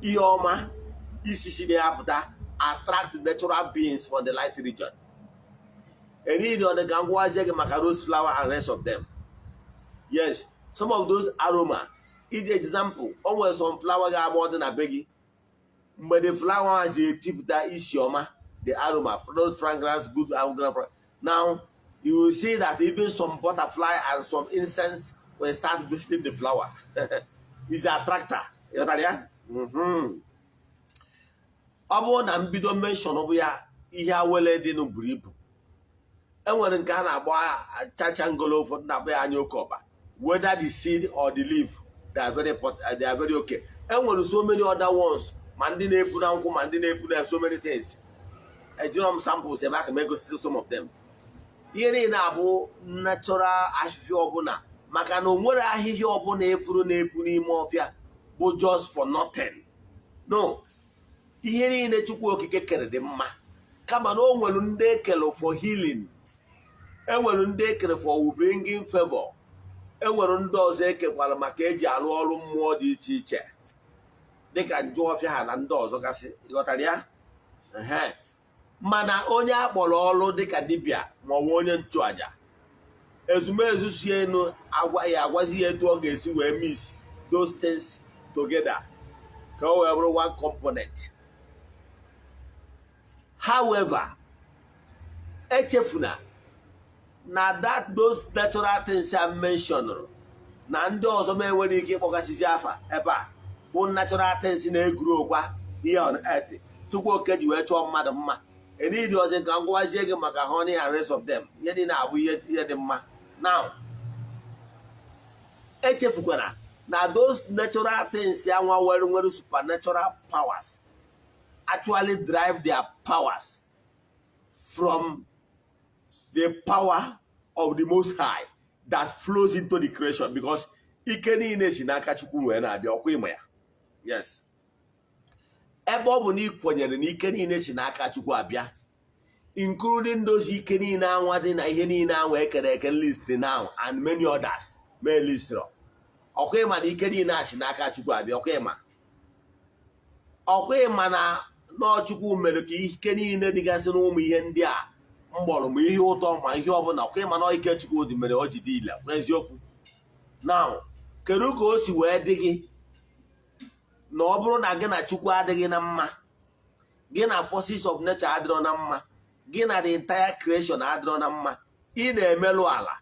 A: ihe ọma isisi na-apụta, attract the natural beings for the light region. Enidi ọ dị ka m gwazie gị maka rose flower and rest of them. Yes, some of those aroma, iji example, o nwere some flower ga-agba ọ dị na be gị, mgbe the flower si etipụta isi ọma, the aroma, those fragrance, good aroma. Now you will see that even some butterfly and some insects will start visiting the flower. Is attractor. Ịghọtara ya? Ọ bụrụ na mbido mention bụ ya, ihe awele dị buru ibu. Enwere nke a na-akpọ chachangolo, ụfọdụ na-akpọ ya anya oke ọba. Whether the seed or the leaf, they are very okay. Enwere so many other ones, ma ndị na-epu na nkwụ, ma ndị na-epu na so many things. Ejiro m samples ebe aka m egosi some of them. Ihe niile abụ natural ahịhịa ọbụla, maka na o nwere ahịhịa ọbụla efuru na-epu n'ime ọfịa bụ just for nothing. No, ihe niile Chukwu Okike kere dị mma, kama na o nwere ndị ekere for healing, enwere ndị ekere for bringing favor, enwere ndị ọzọ ekekwara maka eji arụ ọrụ mmụọ dị iche iche, dịka njụ ọfịa ha na ndị ọzọ gasị. Ịghọtara ya? Ehe. Mana onye akpọrọ ọrụ dịka dibịa maọbụ onye nchụaja, ezumezu si enu agwa ya, agwazi ya etu ọ ga-esi wee mix those things together ka o wee bụrụ one component. However, echefuna na that those natural things I mentioned na ndị ọzọ m enwere ike ịkpọgasịzi afa ebe a bụ natural things na-eguru okwa ihe on earth Chukwu Oke ji wee chọọ mmadụ mma. Enidi ọzọ ka m gwazie gị maka honey and rest of them. Ihe dị na-abụ ihe ihe dị mma. Now, echefukwara na those natural things anwa nwere supernatural powers actually drive their powers from the power of the Most High that flows into the creation, because ike niile si n'aka Chukwu wee na-abịa. Ọkwa ịma ya? Yes. Ebe ọ bụ na ị kwenyere na ike niile si n'aka Chukwu abịa, including those ike niile anwa dị na ihe niile anwa ekere eke listri now and many others mee listri, ọkwa ịma na ike niile a si n'aka Chukwu abịa? Ọkwa ịma? Ọkwa ịma na n'Ọchukwu mere ka ike niile dịgasị n'ụmụ ihe ndị a mgbọrọ, ma ihe ụtọ, ma ihe ọbụla? Ọkwa ịma na ike Chukwu dị mere o ji dị ile n'eziokwu? Now, kedu ka o si wee dị gị na ọ bụrụ na gị na Chukwu adịghị na mma, gị na forces of nature adịrọ na mma, gị na the entire creation adịrọ na mma, ị na-emelụ ala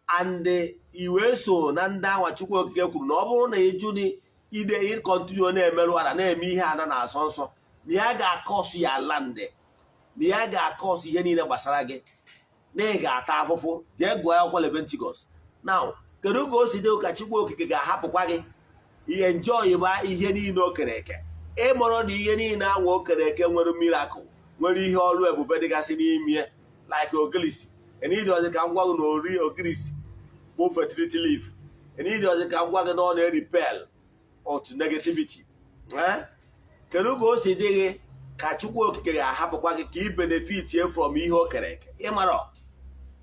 A: and i wee so na ndị anwa Chukwu Okike kwuru na ọ bụrụ na ịjụ ide ị continue na-emerụ ala, na-eme ihe ada na-asọ nsọ, na ya ga-acurse ya land, na ya ga-acurse ihe niile gbasara gị, na ị ga-ata afụfụ? Jee gụọ akwụkwọ Leviticus. Now, kedu ka o si dị ka Chukwu Okike ga-ahapụkwa gị ihe enjoy ba ihe niile o kere eke, ịmụrụ na ihe niile anwa o kere eke nwere miracle, nwere ihe ọrụ ebube dịgasị n'ime, like ogirisi? Enidi ọzọ ka m gwa gị na ori ogirisi bụ fertility leaf. Enidi ọzọ ka m gwa gị na ọ na-erepel otu negativity. Kedu ka o si dị gị ka Chukwu Okike ga-ahapụkwa gị ka ị benefit from ihe o kere eke, ịmara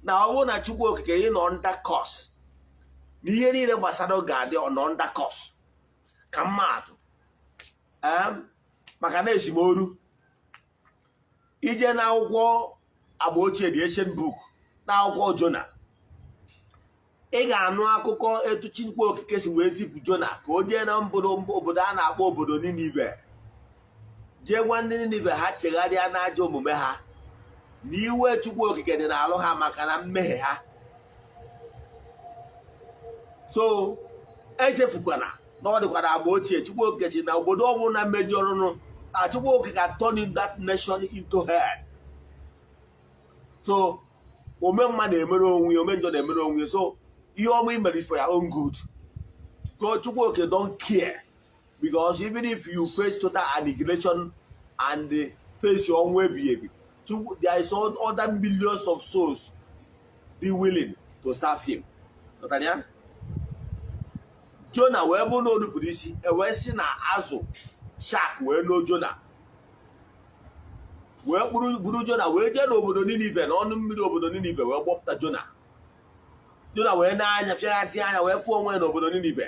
A: na ọ bụrụ na Chukwu Okike ị nọ under curse, na ihe niile gbasara ga-adị nọ under curse? Ka mmadụ maka na esimoru ije n'akwụkwọ agba ochie, the ancient book, n'akwụkwọ Jona, ị ga-anụ akụkọ etu Chukwu Okike si wee zipụ Jona ka o jee na mbodo obodo a na-akpọ obodo Ninive, jee gwa ndị Ninive ha chegharịa n'ajọ omume ha, na iwe Chukwu Okike dị n'alụ ha maka na mmehie ha. So echefukwana na ọ dịkwara agba ochie, Chukwu Okike si na obodo ọbụla mejọrụnụ na Chukwu Okike turning that nation into hell. So ome mma na-emere onwe ya, ome njọ na-emere onwe ya. So ihe ọma i mere is for your own good. God, Chukwu Okike don't care, because even if you face total annihilation and face your ọnwụ ebighị ebi, there is other millions of souls be willing to serve him. Ghọtara ya? Jona wee bụrụ na o nupụrụ isi, e wee sị na azụ shark wee loo Jona, wee kpụrụ buru Jona wee jee n'obodo Ninive, na ọnụ mmiri obodo Ninive, wee gbọpụta Jona. Jona wee na-anya fịaghasị anya, wee fụọ onwe ya n'obodo Ninive.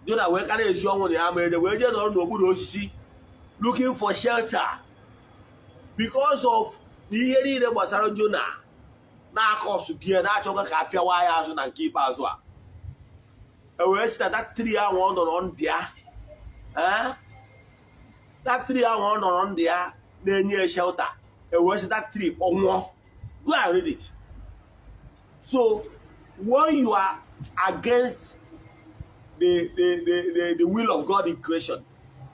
A: Jona wee kara esi ọnwụ na ya ma eje, wee jee nọrọ n'okpuru osisi looking for shelter because of ihe niile gbasara Jona na-akọsụ gị na-achọghị ka a pịawa ya azụ. Na nke ikpeazụ a, e wee si na that tree ahụ ọ nọrọ ndị ya, that tree ahụ ọ nọrọ ndị ya na-enye ya shelter, e wee si that tree kpọnwụọ. Go and read it. So when you are against the will of God in creation,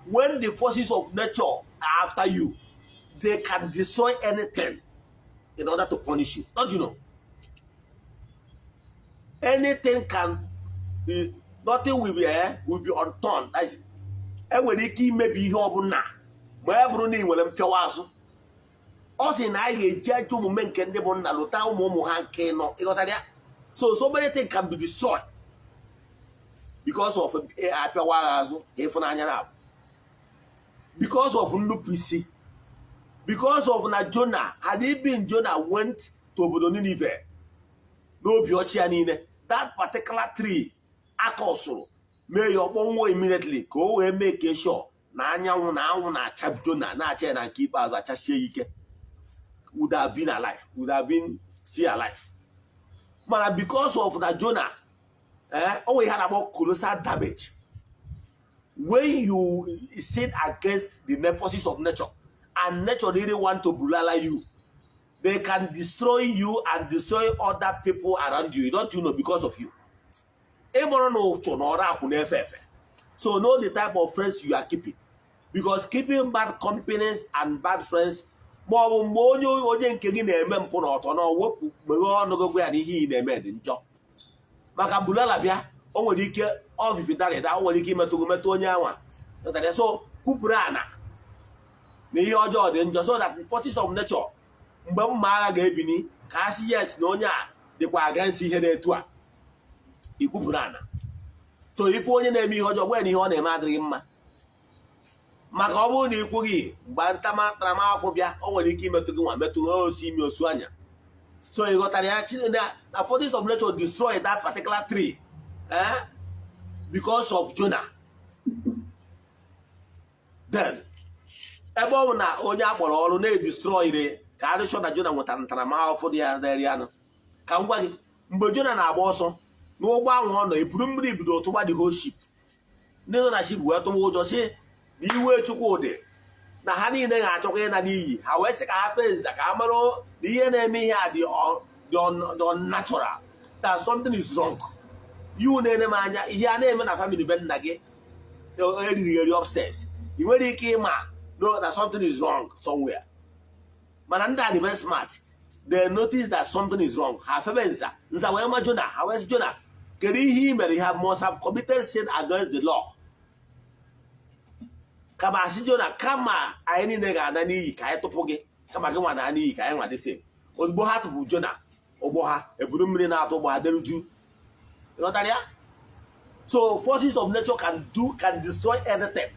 A: when the forces of nature are after you, they can destroy anything in order to punish you. Don't you know? Anything can be, nothing will be unturned. That is, enwere ike imebi ihe ọbụla ma ya bụrụ na ị nwere mpịawa azụ. Ọ sị na anyị ga-eji ajọ omume nke ndị bụ nna lụta ụmụ ụmụ ha nke nọ. Ịghọtara ya? So many things can be destroyed because of apịawa agha azụ ka ịfụnanya na because of nnupụ isi, because of na Jonah, had it been Jonah went to obodo Nineveh n'obi ọchị ya niile, that particular tree akọsụrụ mee ya ọkpọnwụọ immediately, ka o wee mee ka sure na anyanwụ na anwụ na-acha Jonah, na-acha ya na nke ikpeazụ achasie ya ike, would have been alive, would have been still alive. Mana because of na Jonah, o nwere ihe a na-akpọ colossal damage. When you sin against the forces of nature and nature really want to bulala you, they can destroy you and destroy other people around you. Don't you know? Because of you, ịmụrụ na ụchụ na ọrụ akwụ na-efe efe. So know the type of friends you are keeping, because keeping bad companies and bad friends, ma ọ bụ mgbe onye nke gị na-eme mpụ na ọtọ na wepụ meghee ọnụ gị gwa ya na ihe ị na-eme dị njọ, maka bulala bịa, o nwere ike ọvipịtarịda, o nwere ike imetụ gị, metụ onye anwa. So kwupụrụ ana na ihe ọjọọ dị njọ, so that forces of nature, mgbe mma agha ga-ebini, ka a sị yes, na onye a dịkwa against ihe na-etu a ikwupụrụ ana. So ife onye na-eme ihe ọjọọ, gwa ya na ihe ọ na-eme adịghị mma, maka ọ bụrụ na ị kwughị, mgbe ntaramahụhụ bịa, o nwere ike imetụ gị nwa, metụ osi imi osu anya. So ị ghọtara ya? Chineke na forces of nature destroy that particular tree because of Jonah. Then ebe ọ bụ na onye akpọrọ ọrụ na-edestroy re ka arịsọ na Jonah nwetara ntaramahụhụ dị ya dịrị anụ. Ka m gwa gị, mgbe Jonah na-agba ọsọ n'ụgbọ ahụ ọ nọ, eburu mmiri bido tụgba the whole ship. Ndị nọ na ship wee tụwa ụjọ, si na iwe Chukwu dị, na ha niile ga-achọkwa ịna n'iyi. Ha wee sị ka ha fee nza ka ha mara na ihe na-eme ihe a dị unnatural, that something is wrong. You na-ene m anya, ihe a na-eme na family be nna gị eriri eri upstairs, ị nwere ike ịma no na something is wrong somewhere. Mana ndị a dị very smart. They notice that something is wrong. Ha febe nza, nza wee ma Jona. Ha wee sị, "Jona, kedu ihe ị mere? You have must have committed sin against the law." Kama asị Jona, kama anyị niile ga-ana n'iyi, ka anyị tụpụ gị, kama gị nwa na n'iyi, ka anyị nwa dị same. Ozugbo ha tụpụ Jona, ụgbọ ha eburu mmiri na-atụ, ụgbọ ha deruju. Ịghọtara ya? So forces of nature can destroy anything.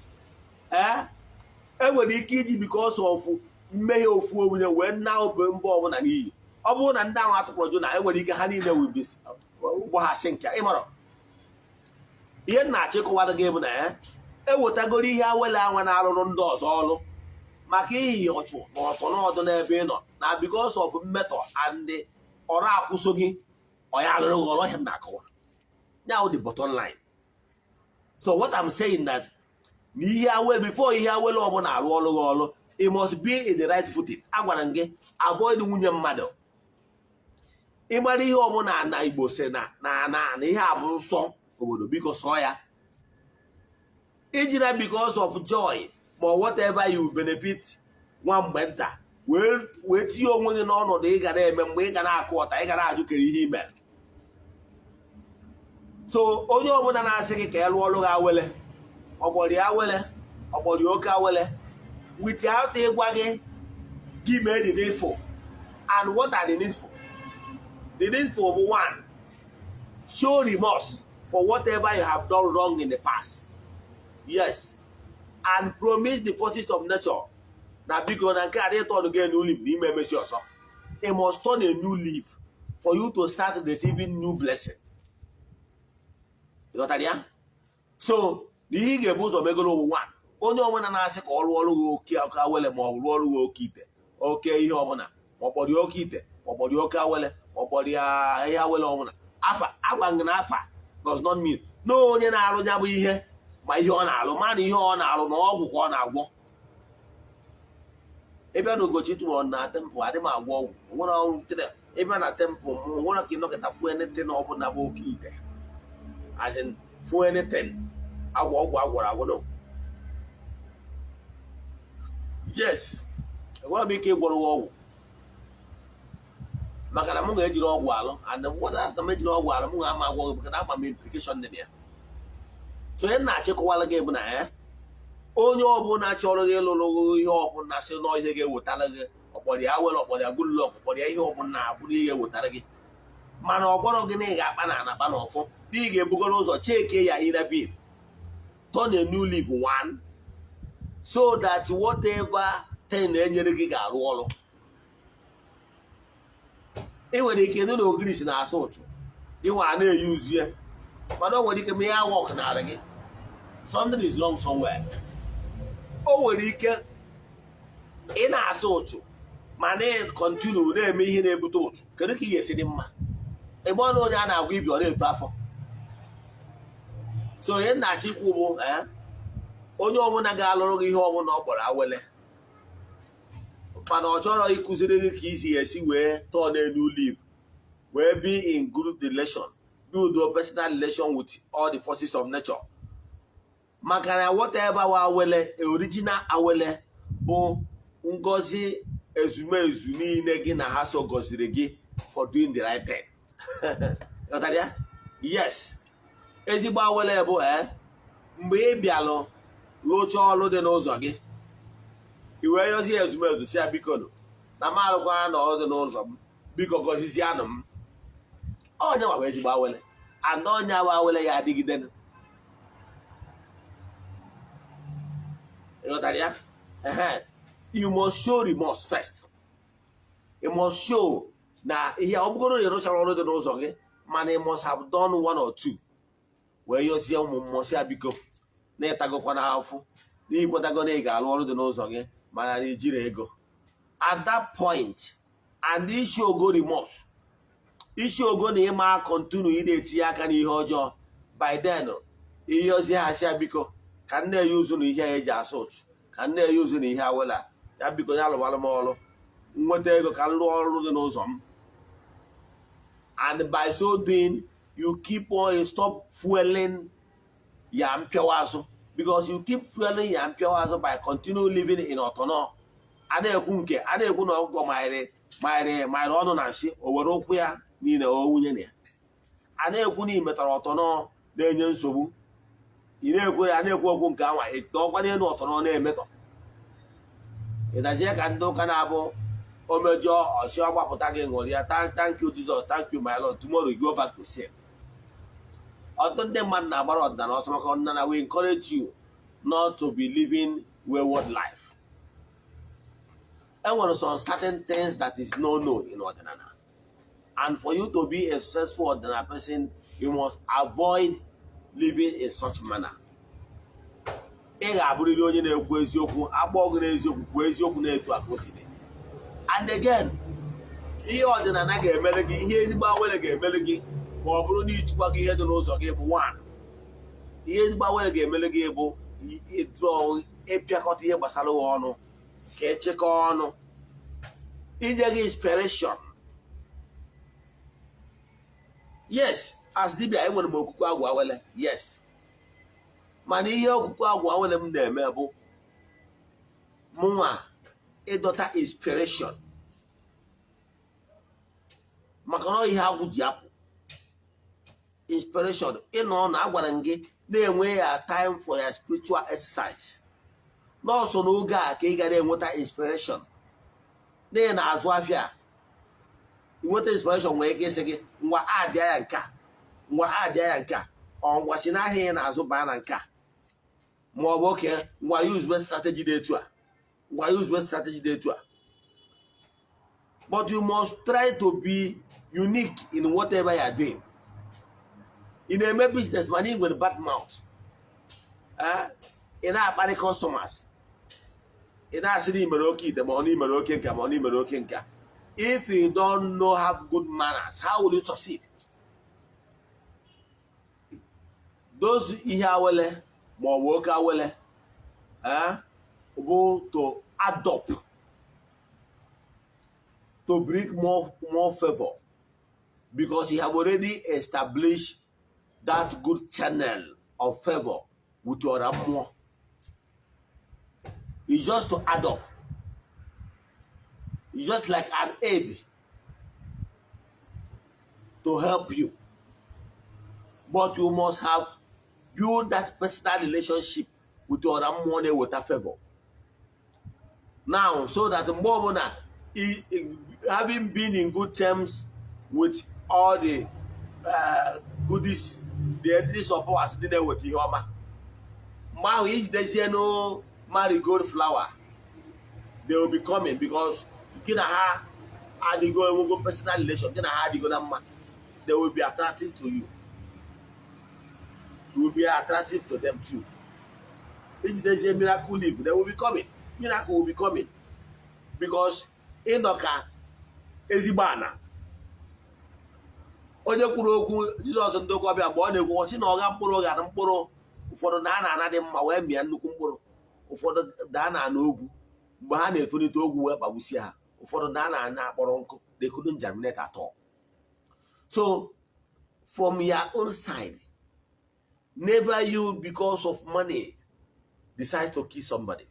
A: Enwere ike iji because of mmehie ofu onye wee na obe mba ọbụla n'iyi. Ọ bụrụ na ndị ahụ atụpụrụ Jona, enwere ike ha niile will be ụgbọ ha sị nke ịmarọ ihe m na-achọ ịkọwara gị bụ na ya ewetagoro ihe awele anwa na-arụrụ ndị ọzọ ọrụ maka ihi ọchụ na ọtọ n'ọdụ n'ebe ị nọ na because of mmetọ and ọrụ akwụso gị, ọ ya arụrụ gị ọrụ. Ihe m na-akọwa ya wụ the bottom line. So what I'm saying that na ihe awele, before ihe awele ọbụla arụ ọrụ gị ọrụ, it must be in the right footing. Agwara m gị, avoid nwunye mmadụ. Ịmara ihe ọbụla na Igbo si na ihe a bụ nsọ obodo, biko sọọ ya ijira because of joy ma whatever you benefit nwa mgbe nta, wee tinye onwe gị n'ọnọdụ ị ga na-eme mgbe ị ga na-akụ ọta, ị ga na-ajụ kere ihe ime. So onye ọbụla na-asị gị ka ị lụọ ọrụ gị awele, ọgbọrị awele, ọgbọrị oke awele, without ịgwa gị gị mee the needful. And what are the needful? The needful bụ, one, show remorse. for whatever you have done wrong in the past. Yes, and promise the forces of nature na biko, na nke a dị turn gị a new leaf n'ime emesi ọzọ. You must turn a new leaf for you to start receiving new blessing. Ịghọtara ya? So na ihe ị ga-ebu ụzọ megoro owu nwa, onye ọbụla na-asị ka ọ rụọ ọrụ gị oke oke awele, ma ọ bụ rụọ ọrụ gị oke ite, oke ihe ọbụla, ma ọ kpọrọ ya oke ite, ma ọ kpọrọ ya oke awele, ma ọ kpọrọ ya ihe awele ọbụla, afa agwa gị na afa does not mean na onye na-arụ ya bụ ihe, ma ihe ọ na-alụ, ma na ihe ọ na-alụ na ọgwụ ka ọ na-agwọ. Ịbịa na Ugochi tụrụ na temple, adị m agwọ ọgwụ. Nwere ọrụ tere. Ịbịa na temple m, nwere ka ịnọkịta fụ anything ọbụla bụ oke ite, as in fụ anything agwọ ọgwụ agwọrọ agwọ, no. Yes, enwere m ike ịgwọrọ gị ọgwụ, maka na m ga-ejiri ọgwụ alụ, and whether m ejiri ọgwụ alụ, m ga-ama agwọ gị, maka na ama m implication dị na ya. So onye na-achịkọwala gị bụ na ya, onye ọbụla chọrọ gị ịlụrụ gị ihe ọbụla, sị na ihe ga-ewetara gị, ọkpọrọ ya were, ọkpọrọ ya good luck, ọkpọrọ ya ihe ọbụla, abụrụ ihe ga-ewetara gị, mana ọ gwọrọ gị na ị ga-akpa na anakpa na ọfọ, na ị ga-ebugoro ụzọ cheke ya inner being, turn a new leaf one, so that whatever thing na-enyere gị ga-arụ ọrụ. Ị nwere ike ịdị na ogirisi na-asụ ụchụ gị nwa na-eyi uzie, mana o nwere ike ma ya work narị gị, something is wrong somewhere. O nwere ike ị na-asụ ụchụ, ma na-continue na-eme ihe na-ebute ụchụ. Kedu ka ị ga-esi dị mma ebe ọ na onye a na-agwa ibi ọ na-eto afọ? So onye na-achọ ikwu bụ, onye ọbụla ga-alụrụ gị ihe ọbụla ọ kpọrọ awele, mana ọ chọrọ ịkụziri gị ka isi esi wee turn a new leaf, wee be in good relation, build a personal relation with all the forces of nature, maka na whatever wa awele, original awele bụ ngọzi ezumezu niile gị na ha so gọziri gị for doing the right thing. Ghọtara ya? Yes, ezigbo awele bụ mgbe ị bịalụ rụchaa ọrụ dị n'ụzọ gị, i wee yozie ezumezu, si ya, biko nụ, na m arụkwara na ọrụ dị n'ụzọ m, biko gọzizianụ m. Onye nwa bụ ezigbo awele, and onye wa awele ya adịgide. Ịghọtara ya? Ehe, you must show remorse first. You must show na ihe ọ bụgoro na ị rụchara ọrụ dị n'ụzọ gị, mana you must have done one or two, wee yọzie ụmụ mmụọ, si ya, biko, na ịtagokwa na afụ, na ikwetago na ị ga-arụ ọrụ dị n'ụzọ gị, mana na ijiri ego at that point, and isi ogo remorse, isi ogo na ịma continue ị na-etinye aka n'ihe ọjọọ. By then, ihe ozi ha, si ya, biko, ka nne ya uzu na ihe a eji asụ ụchụ, ka nne ya uzu na ihe awela ya, biko, ya lụwara m ọrụ, nweta ego ka m rụọ ọrụ dị n'ụzọ m. And by so doing, you keep on, you stop fueling ya mpịawa azụ, because you keep fueling ya mpịawa azụ by continue living in ọtọnọ. A na-ekwu nke a na-ekwu na ọkụkọ manyere manyere manyere ọnụ na nsị, o were ụkwụ ya niile o wunye na ya. A na-ekwu na ị metara ọtọnọ na-enye nsogbu, ị na-ekwu ya, na-ekwu okwu nke anwa ọkwa n'elu ọtọnọ na-emetọ. Ịdazie ka ndị ụka na-abụ o mejọọ, ọsị ọgbapụta gị, ṅụrụ ya, "Thank you, Jesus, thank you, my Lord." Tomorrow you go back to sin. Ọtụtụ ndị mmadụ na-agbara ọdịnala ọsọ, maka ọdịnala we encourage you not to be living wayward life. E nwere some certain things that is no known in ọdịnala, and for you to be a successful ọdịnala person, you must avoid living in such manner. Ị ga-abụrịrị onye na-ekwu eziokwu. Akpọ gị n'eziokwu, kwuo eziokwu na-etu aka o si dị. And again, ihe ọdịnala ga-emere gị, ihe ezigbo awere ga-emere gị, ma ọ bụrụ na ijikwa gị ihe dị n'ụzọ gị, bụ one, ihe ezigbo awere ga-emere gị bụ ịpịakọta ihe gbasara gị ọnụ, ka echekọ ọnụ, inye gị inspiration. Yes, as dibia, enwere m okwukwe agwụ awele, yes, mana ihe okwukwe agwụ awele m na-eme bụ mụnwa ịdọta inspiration, maka na ihe agwụ ji apụ inspiration. Ịnọ na agwara m gị na-enwe ya time for your spiritual exercise nọọsụ n'oge a, ka ị ga na-enweta inspiration n'ihi na azụ afịa inweta inspiration nwere ike ịsị gị, "Ngwa, adịa ya nke a, ngwa, adịa ya nke a." Ọ ngwa, si n'ahịa ị na-azụ baa na nke a, ma ọ bụ oke ngwa, use strategy dị etu a, ngwa, use strategy dị etu a. But you must try to be unique in whatever you are doing. Ị na-eme business mana ị nwere bad mouth. Eh, ị na-akparị customers, ị na-asị na ị mere oke ite, ma ọ na ị mere oke nka, ma ọ na ị mere oke nka. If you don't know have good manners, how will you succeed? Those ihe awele ma ọ bụ oke awele, eh, bụ to adopt to bring more favor, because you have already established that good channel of favor with your mmụọ. It's just to add up. It's just like an aid to help you, but you must have build that personal relationship with your mmụọ na-eweta favor now, so that mgbe ọbụla having been in good terms with all the goodies, the entities of powers ndị na-eweta ihe ọma, mgbe ahụ ijidezie no marigold flower, they will be coming, because gị na ha adịgo, enwego personal relation, gị na ha adịgo na mma. They will be attractive to you, you will be attractive to them too. Ijidezie miracle leaf, they will be coming, miracle will be coming, because ịnọ ka ezigbo ana. Onye kwuru okwu Jizọs, ndị ụkọbịa, mgbe ọ na-ekwu, ọ sị na ọgha mkpụrụ ghara mkpụrụ ụfọdụ na a na-ana dị mma wee mịa nnukwu mkpụrụ, ụfọdụ daa na ana ogwu, mgbe ha na-etolite ogwu wee kpagbusie ha, ụfọdụ daa na ana akpọrọ nkụ, they couldn't germinate at all. So from your own side, never you, because of money, decide to kill somebody.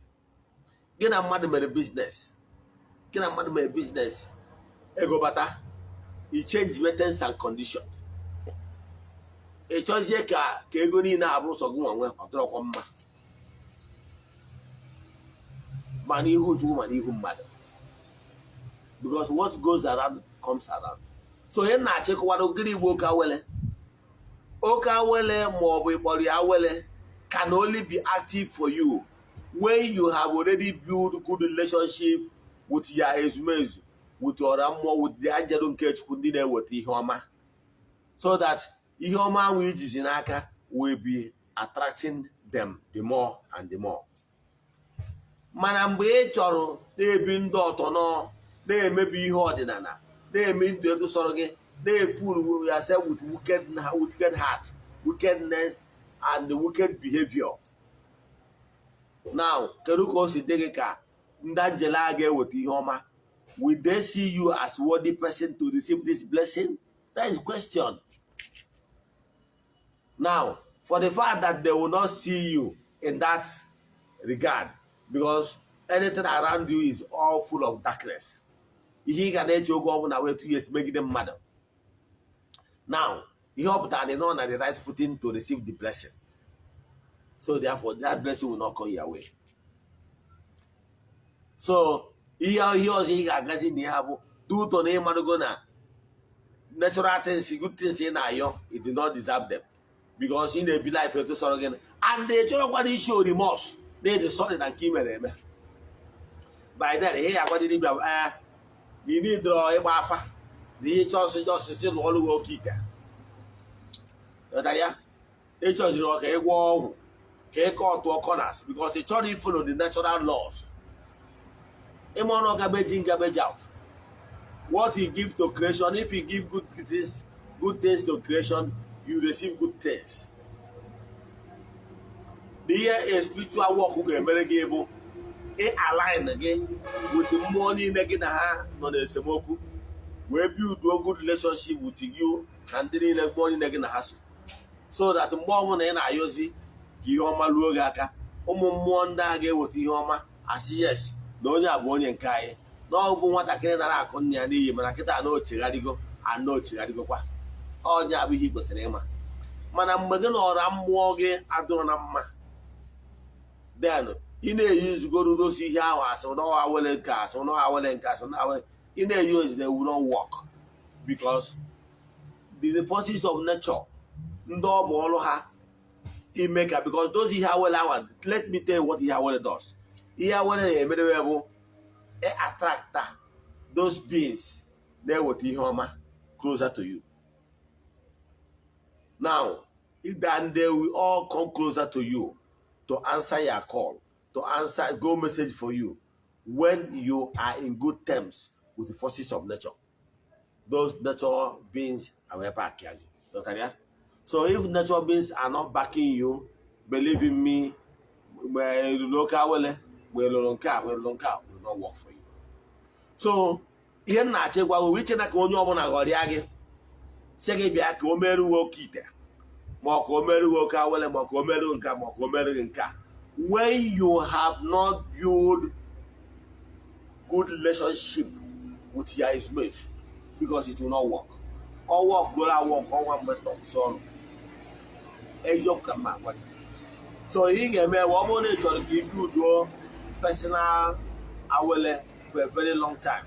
A: Gị na mmadụ mere business, gị na mmadụ mere business, ego bata, i change terms and conditions, ị chọzie ka ego niile abụrụ sọ gị nwa nwe. Ọ dịrọkwa mma, ma n'ihu Chukwu, ma n'ihu mmadụ, because what goes around comes around. So onye na-achịkọwado gịnị bụ oke awele? Oke awele, ma ọ bụ ịkpọrọ ya awele, can only be active for you when you have already built good relationship with your ezumezu, with ọra mmụọ, with the angel nke Chukwu ndị na-eweta ihe ọma, so that ihe ọma ahụ ijizi n'aka will be attracting them the more and the more. Mana mgbe ị chọrọ na-ebi ndụ ọtọ nọ na-emebi ihe ọdịnala, na-eme ndụ etu sọrọ gị, na-efuru yourself with wicked heart, wickedness and wicked behavior, now kedu ka o si dị gị ka ndị angel a ga-eweta ihe ọma? Will they see you as worthy person to receive this blessing? That is question. Now, for the fact that they will not see you in that regard, because anything around you is all full of darkness, ihe ị ga na-eche oge ọbụla wee tụ ya esi megide mmadụ. Now, ihe ọ pụtara na ị nọ na the right footing to receive the blessing, so therefore that blessing will not come your way. So ihe ọzọ ị ga-agazi na ya bụ dị ụtọ na ịmadogo na natural things, good things ị na-ayọ, you do not deserve them, because ị na-ebi life etu sọrọ gị, and ị chọrọkwana isi remorse na ịdị sorry na nke ị mere eme. By then, ihe ya agwa dibịa, ee, na ị nidoro ịgba afa, na ihe chọọsị jọsịsị lụọ ọrụ gị oke ite. Ghọtara ya? Ị chọziri ka ị gwọọ ọgwụ, ka ị kọtụọ corners, because ị chọrọ follow the natural laws. Ịma ọnụ garbage in, garbage out. What you give to creation, if you give good things, good things to creation, you receive good things. The ihe a spiritual work ga-emere gị bụ ị align gị with mmụọ niile gị na ha nọ n'esemokwu, wee build a good relationship with you na ndị niile, mmụọ niile gị na ha so, so that mgbe ọbụla ị na-ayọzi ka ihe ọma luo gị aka, ụmụ mmụọ ndị a ga-eweta ihe ọma asị yes, na onye a bụ onye nke anyị, na ọ bụ nwatakịrị nara akụ nna ya n'iyi, mana kịta na ochegharịgo, ana ochegharịgokwa. Onye abụ ihe ị kwesịrị ịma. Mana mgbe gị na ọra mmụọ gị adịrọ na mma, then ị na-eyi zugoro dosi ihe ahụ, asị na ọ awele nke, asị na ọ awele nke, asị na awele ị na-eyi ozi, they will not work, because the forces of nature Ndị ọ bụ ọrụ ha ime ka, because those ihe awele awa, let me tell you what ihe awele does. Ihe awele na-emerewe bụ attract those beings na-eweta ihe ọma closer to you. Now, then they will all come closer to you to answer your call, to answer go message for you when you are in good terms with the forces of nature. Those natural beings are back you. Ghọtara ya? So if natural beings are not backing you, believe in me, mgbe lụrụ oke awele, mgbe lụrụ nke a, mgbe lụrụ nke a, will not work for you. So ihe m na-achọ ịgwa gị, iche na ka onye ọbụla ghọrịa gị, sị gị bịa ka o meruo oke ite, ma ọ ka o meruo oke awele, ma ọ ka o meruo nke a, ma ọ ka o meruo nke a, when you have not built good relationship with your mates, because it will not work. Ọ work goro work ọnwa mgbe tọkwụsị ọrụ. Eziokwu ka mma agwa gị. So ihe ị ga-eme, ọ bụrụ na ị chọrọ ka ị builduo personal awele for a very long time,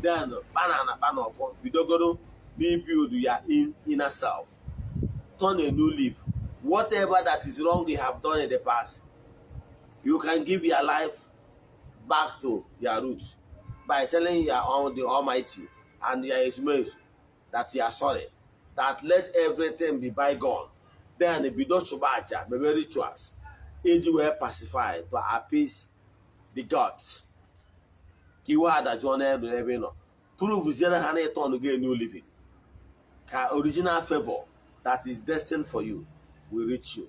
A: then kpana na kpana ọfọ, bidogoro n'ibuild ya inner self. Turn a new leaf. Whatever that is wrong you have done in the past, you can give your life back to your roots by telling your own the Almighty and your ezumezu that you are sorry, that let everything be bygone. Then bido chụba aja, mebe rituals iji wee pacify, to appease the gods, ka iwe ha dajụọ n'elu n'ebe ị nọ, proveziere ha na ịturn go a new living, ka original favor that is destined for you will reach you.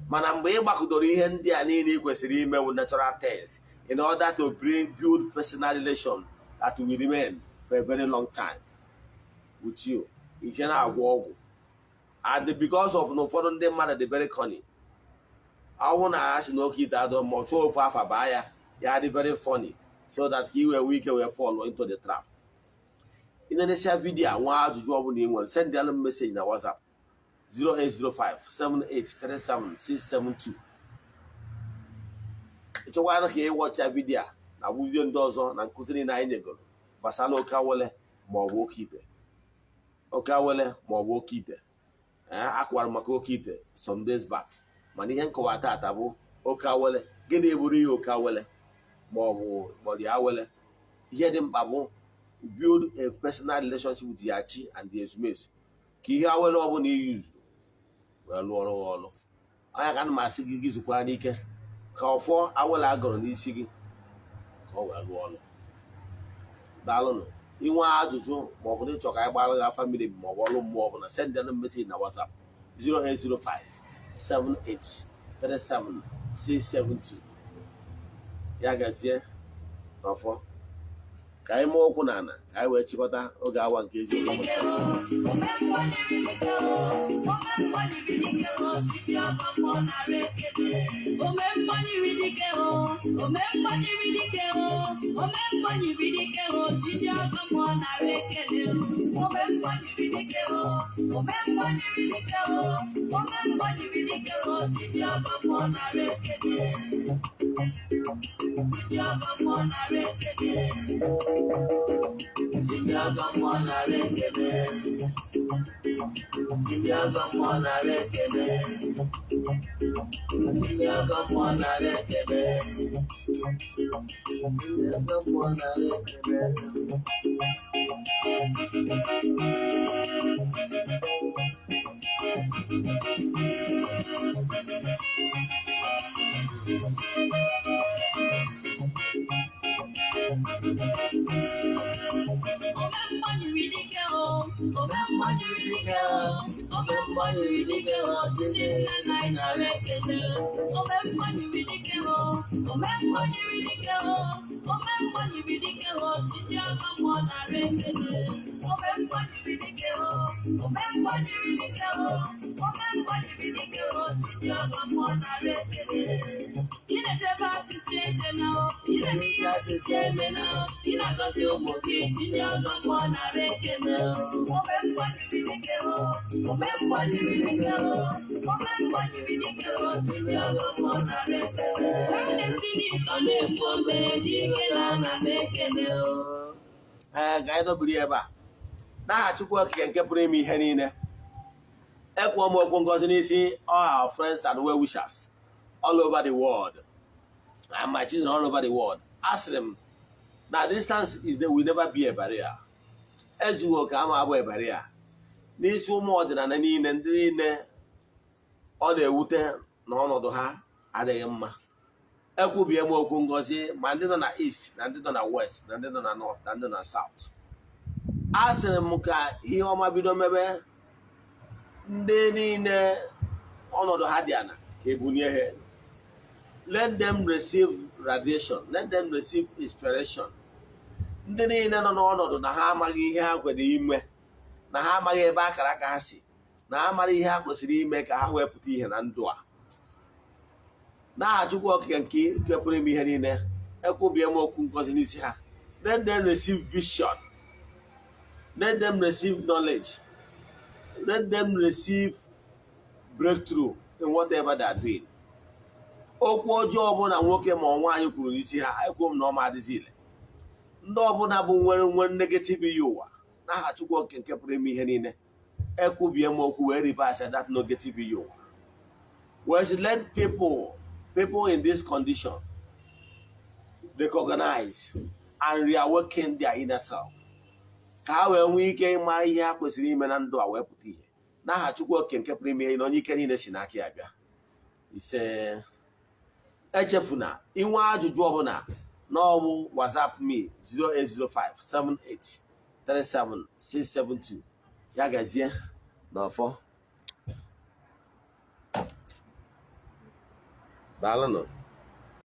A: Mana mgbe ị gbakọdoro ihe ndị a niile ị kwesịrị ime with natural things in order to bring build personal relation that will remain for a very long time with you, iche na-agwọ ọgwụ, and because of na ụfọdụ ndị mmadụ dị very cunning, ọnwụ na ha si na oke ite adọ, ma ọ chụọ ofu afa baa ya, ya dị very funny, so that ka i wee nwee ike wee fall into the trap. Ị na-enesia video a, nwa ajụjụ ọbụla ị nwere, send alụ m message na WhatsApp 0805 7837 672. Ị chọkwara ka ị watcha video a na video ndị ọzọ na nkụzi niile anyị nyegoro gbasara oke awele ma ọ bụ oke ite, oke awele ma ọ bụ oke ite. Ee, akwara maka oke ite some days back, mana ihe nkọwa tata bụ oke awele. Gịnị bụrụ ihe oke awele ma ọ bụ kpọrọ ya awele? Ihe dị mkpa bụ build a personal relationship with your chi and the ezumezu, ka ihe awele ọbụla i use wee lụọ ọrụ gị ọrụ. Anya ka ana m asị gị, gị zukwara n'ike ka ọfọ awele agọrọ n'isi gị ka ọ wee lụọ ọrụ. Daalụnụ. Inwe ajụjụ ma ọ bụ na ịchọ ka anyị gbara gị afa mmiri ma ọ bụ ọrụ mmụọ ọbụla, send them message na WhatsApp 0805 78 37 672. Ya gazie n'ọfọ. Ka anyị mụọ okwu n'ala, ka anyị wee chịkọta oge awa nke eziokwu.
C: Omemmanyiri dike o, Chidiọgọ mmụọ nara ekele o. Omemmanyiri dike o, omemmanyiri dike o, omemmanyiri dike o, Chidiọgọ mmụọ nara ekele. Chidiọgọ mmụọ nara ekele. Chidiọgọ mmụọ nara ekele. Chidiọgọ mmụọ nara ekele. Chidiọgọ mmụọ nara ekele. Chidiọgọ mmụọ nara ekele. Omemmanyiri dike o, omemmanyiri dike o, omemmanyiri dike o, Chidi nna nna anyị nara ekele. Omemmanyiri dike o, omemmanyiri dike o, omemmanyiri dike o, Chidiọgọ mmụọ nara ekele. Omemmanyiri dike o, omemmanyiri dike o, omemmanyiri dike o, Chidiọgọ mmụọ nara ekele. Ị na-echebe asịsị eche na o, ị na-eme ihe asịsị eme na o, ị na-agọzi ụmụ gị, Chidiọgọ mmụọ nara ekele o. Omemmanyiri dike o, omemmanyiri dike o, omemmanyiri dike o, Chidiọgọ mmụọ nara ekele. Child Destiny tọ na-ekwu ome dike na ana m ekele o.
A: Ee, ka anyị dobiri ebe a n'aha Chukwu Okike nke pụrụ ime ihe niile. Ekwuo m okwu ngozi n'isi all our friends and well wishers all over the world and my children all over the world. Asịrị m na distance is there will never be a barrier. Ezughị oke ama abụ a barrier. N'isi ụmụ ọdịnala niile, ndị niile ọ na-ewute na ọnọdụ ha adịghị mma, ekwubie m okwu ngozi, ma ndị nọ na east, na ndị nọ na west, na ndị nọ na north, na ndị nọ na south. A sịrị m ka ihe ọma bido mebe. Ndị niile ọnọdụ ha dị ana, ka ebunie ha elu. Let them receive radiation, let them receive inspiration. Ndị niile nọ n'ọnọdụ na ha amaghị ihe ha kwere ime, na ha amaghị ebe akara aka ha si, na ha amaghị ihe ha kwesịrị ime ka ha wee pụta ihe na ndụ a, n'aha Chukwu Okike nke pụrụ ime ihe niile, ekwubie m okwu ngozi n'isi ha. Let them receive vision, let them receive knowledge, let them receive breakthrough in whatever they are doing. Okwu ọjọọ ọbụla nwoke ma ọ nwaanyị kwuru n'isi ha, ekwuo m na ọ ma adịzi ile. Ndị ọbụla bụ nwere nwere negative iyi ụwa, n'aha Chukwu Okike nke pụrụ ime ihe niile, ekwubie m okwu wee reverse that negative iyi ụwa, wee sị, let people in this condition recognize and reawaken their inner self, ka ha wee nwee ike ịma ihe ha kwesịrị ime na ndụ a wee pụta ihe, n'aha Chukwu Okike nke pụrụ ime ihe na onye ike niile si n'aka ya bịa. Ise. Echefuna, inwe ajụjụ ọbụla n'ọbụ WhatsApp me 08057837672. Ya gazie n'ọfọ. Daalụnụ.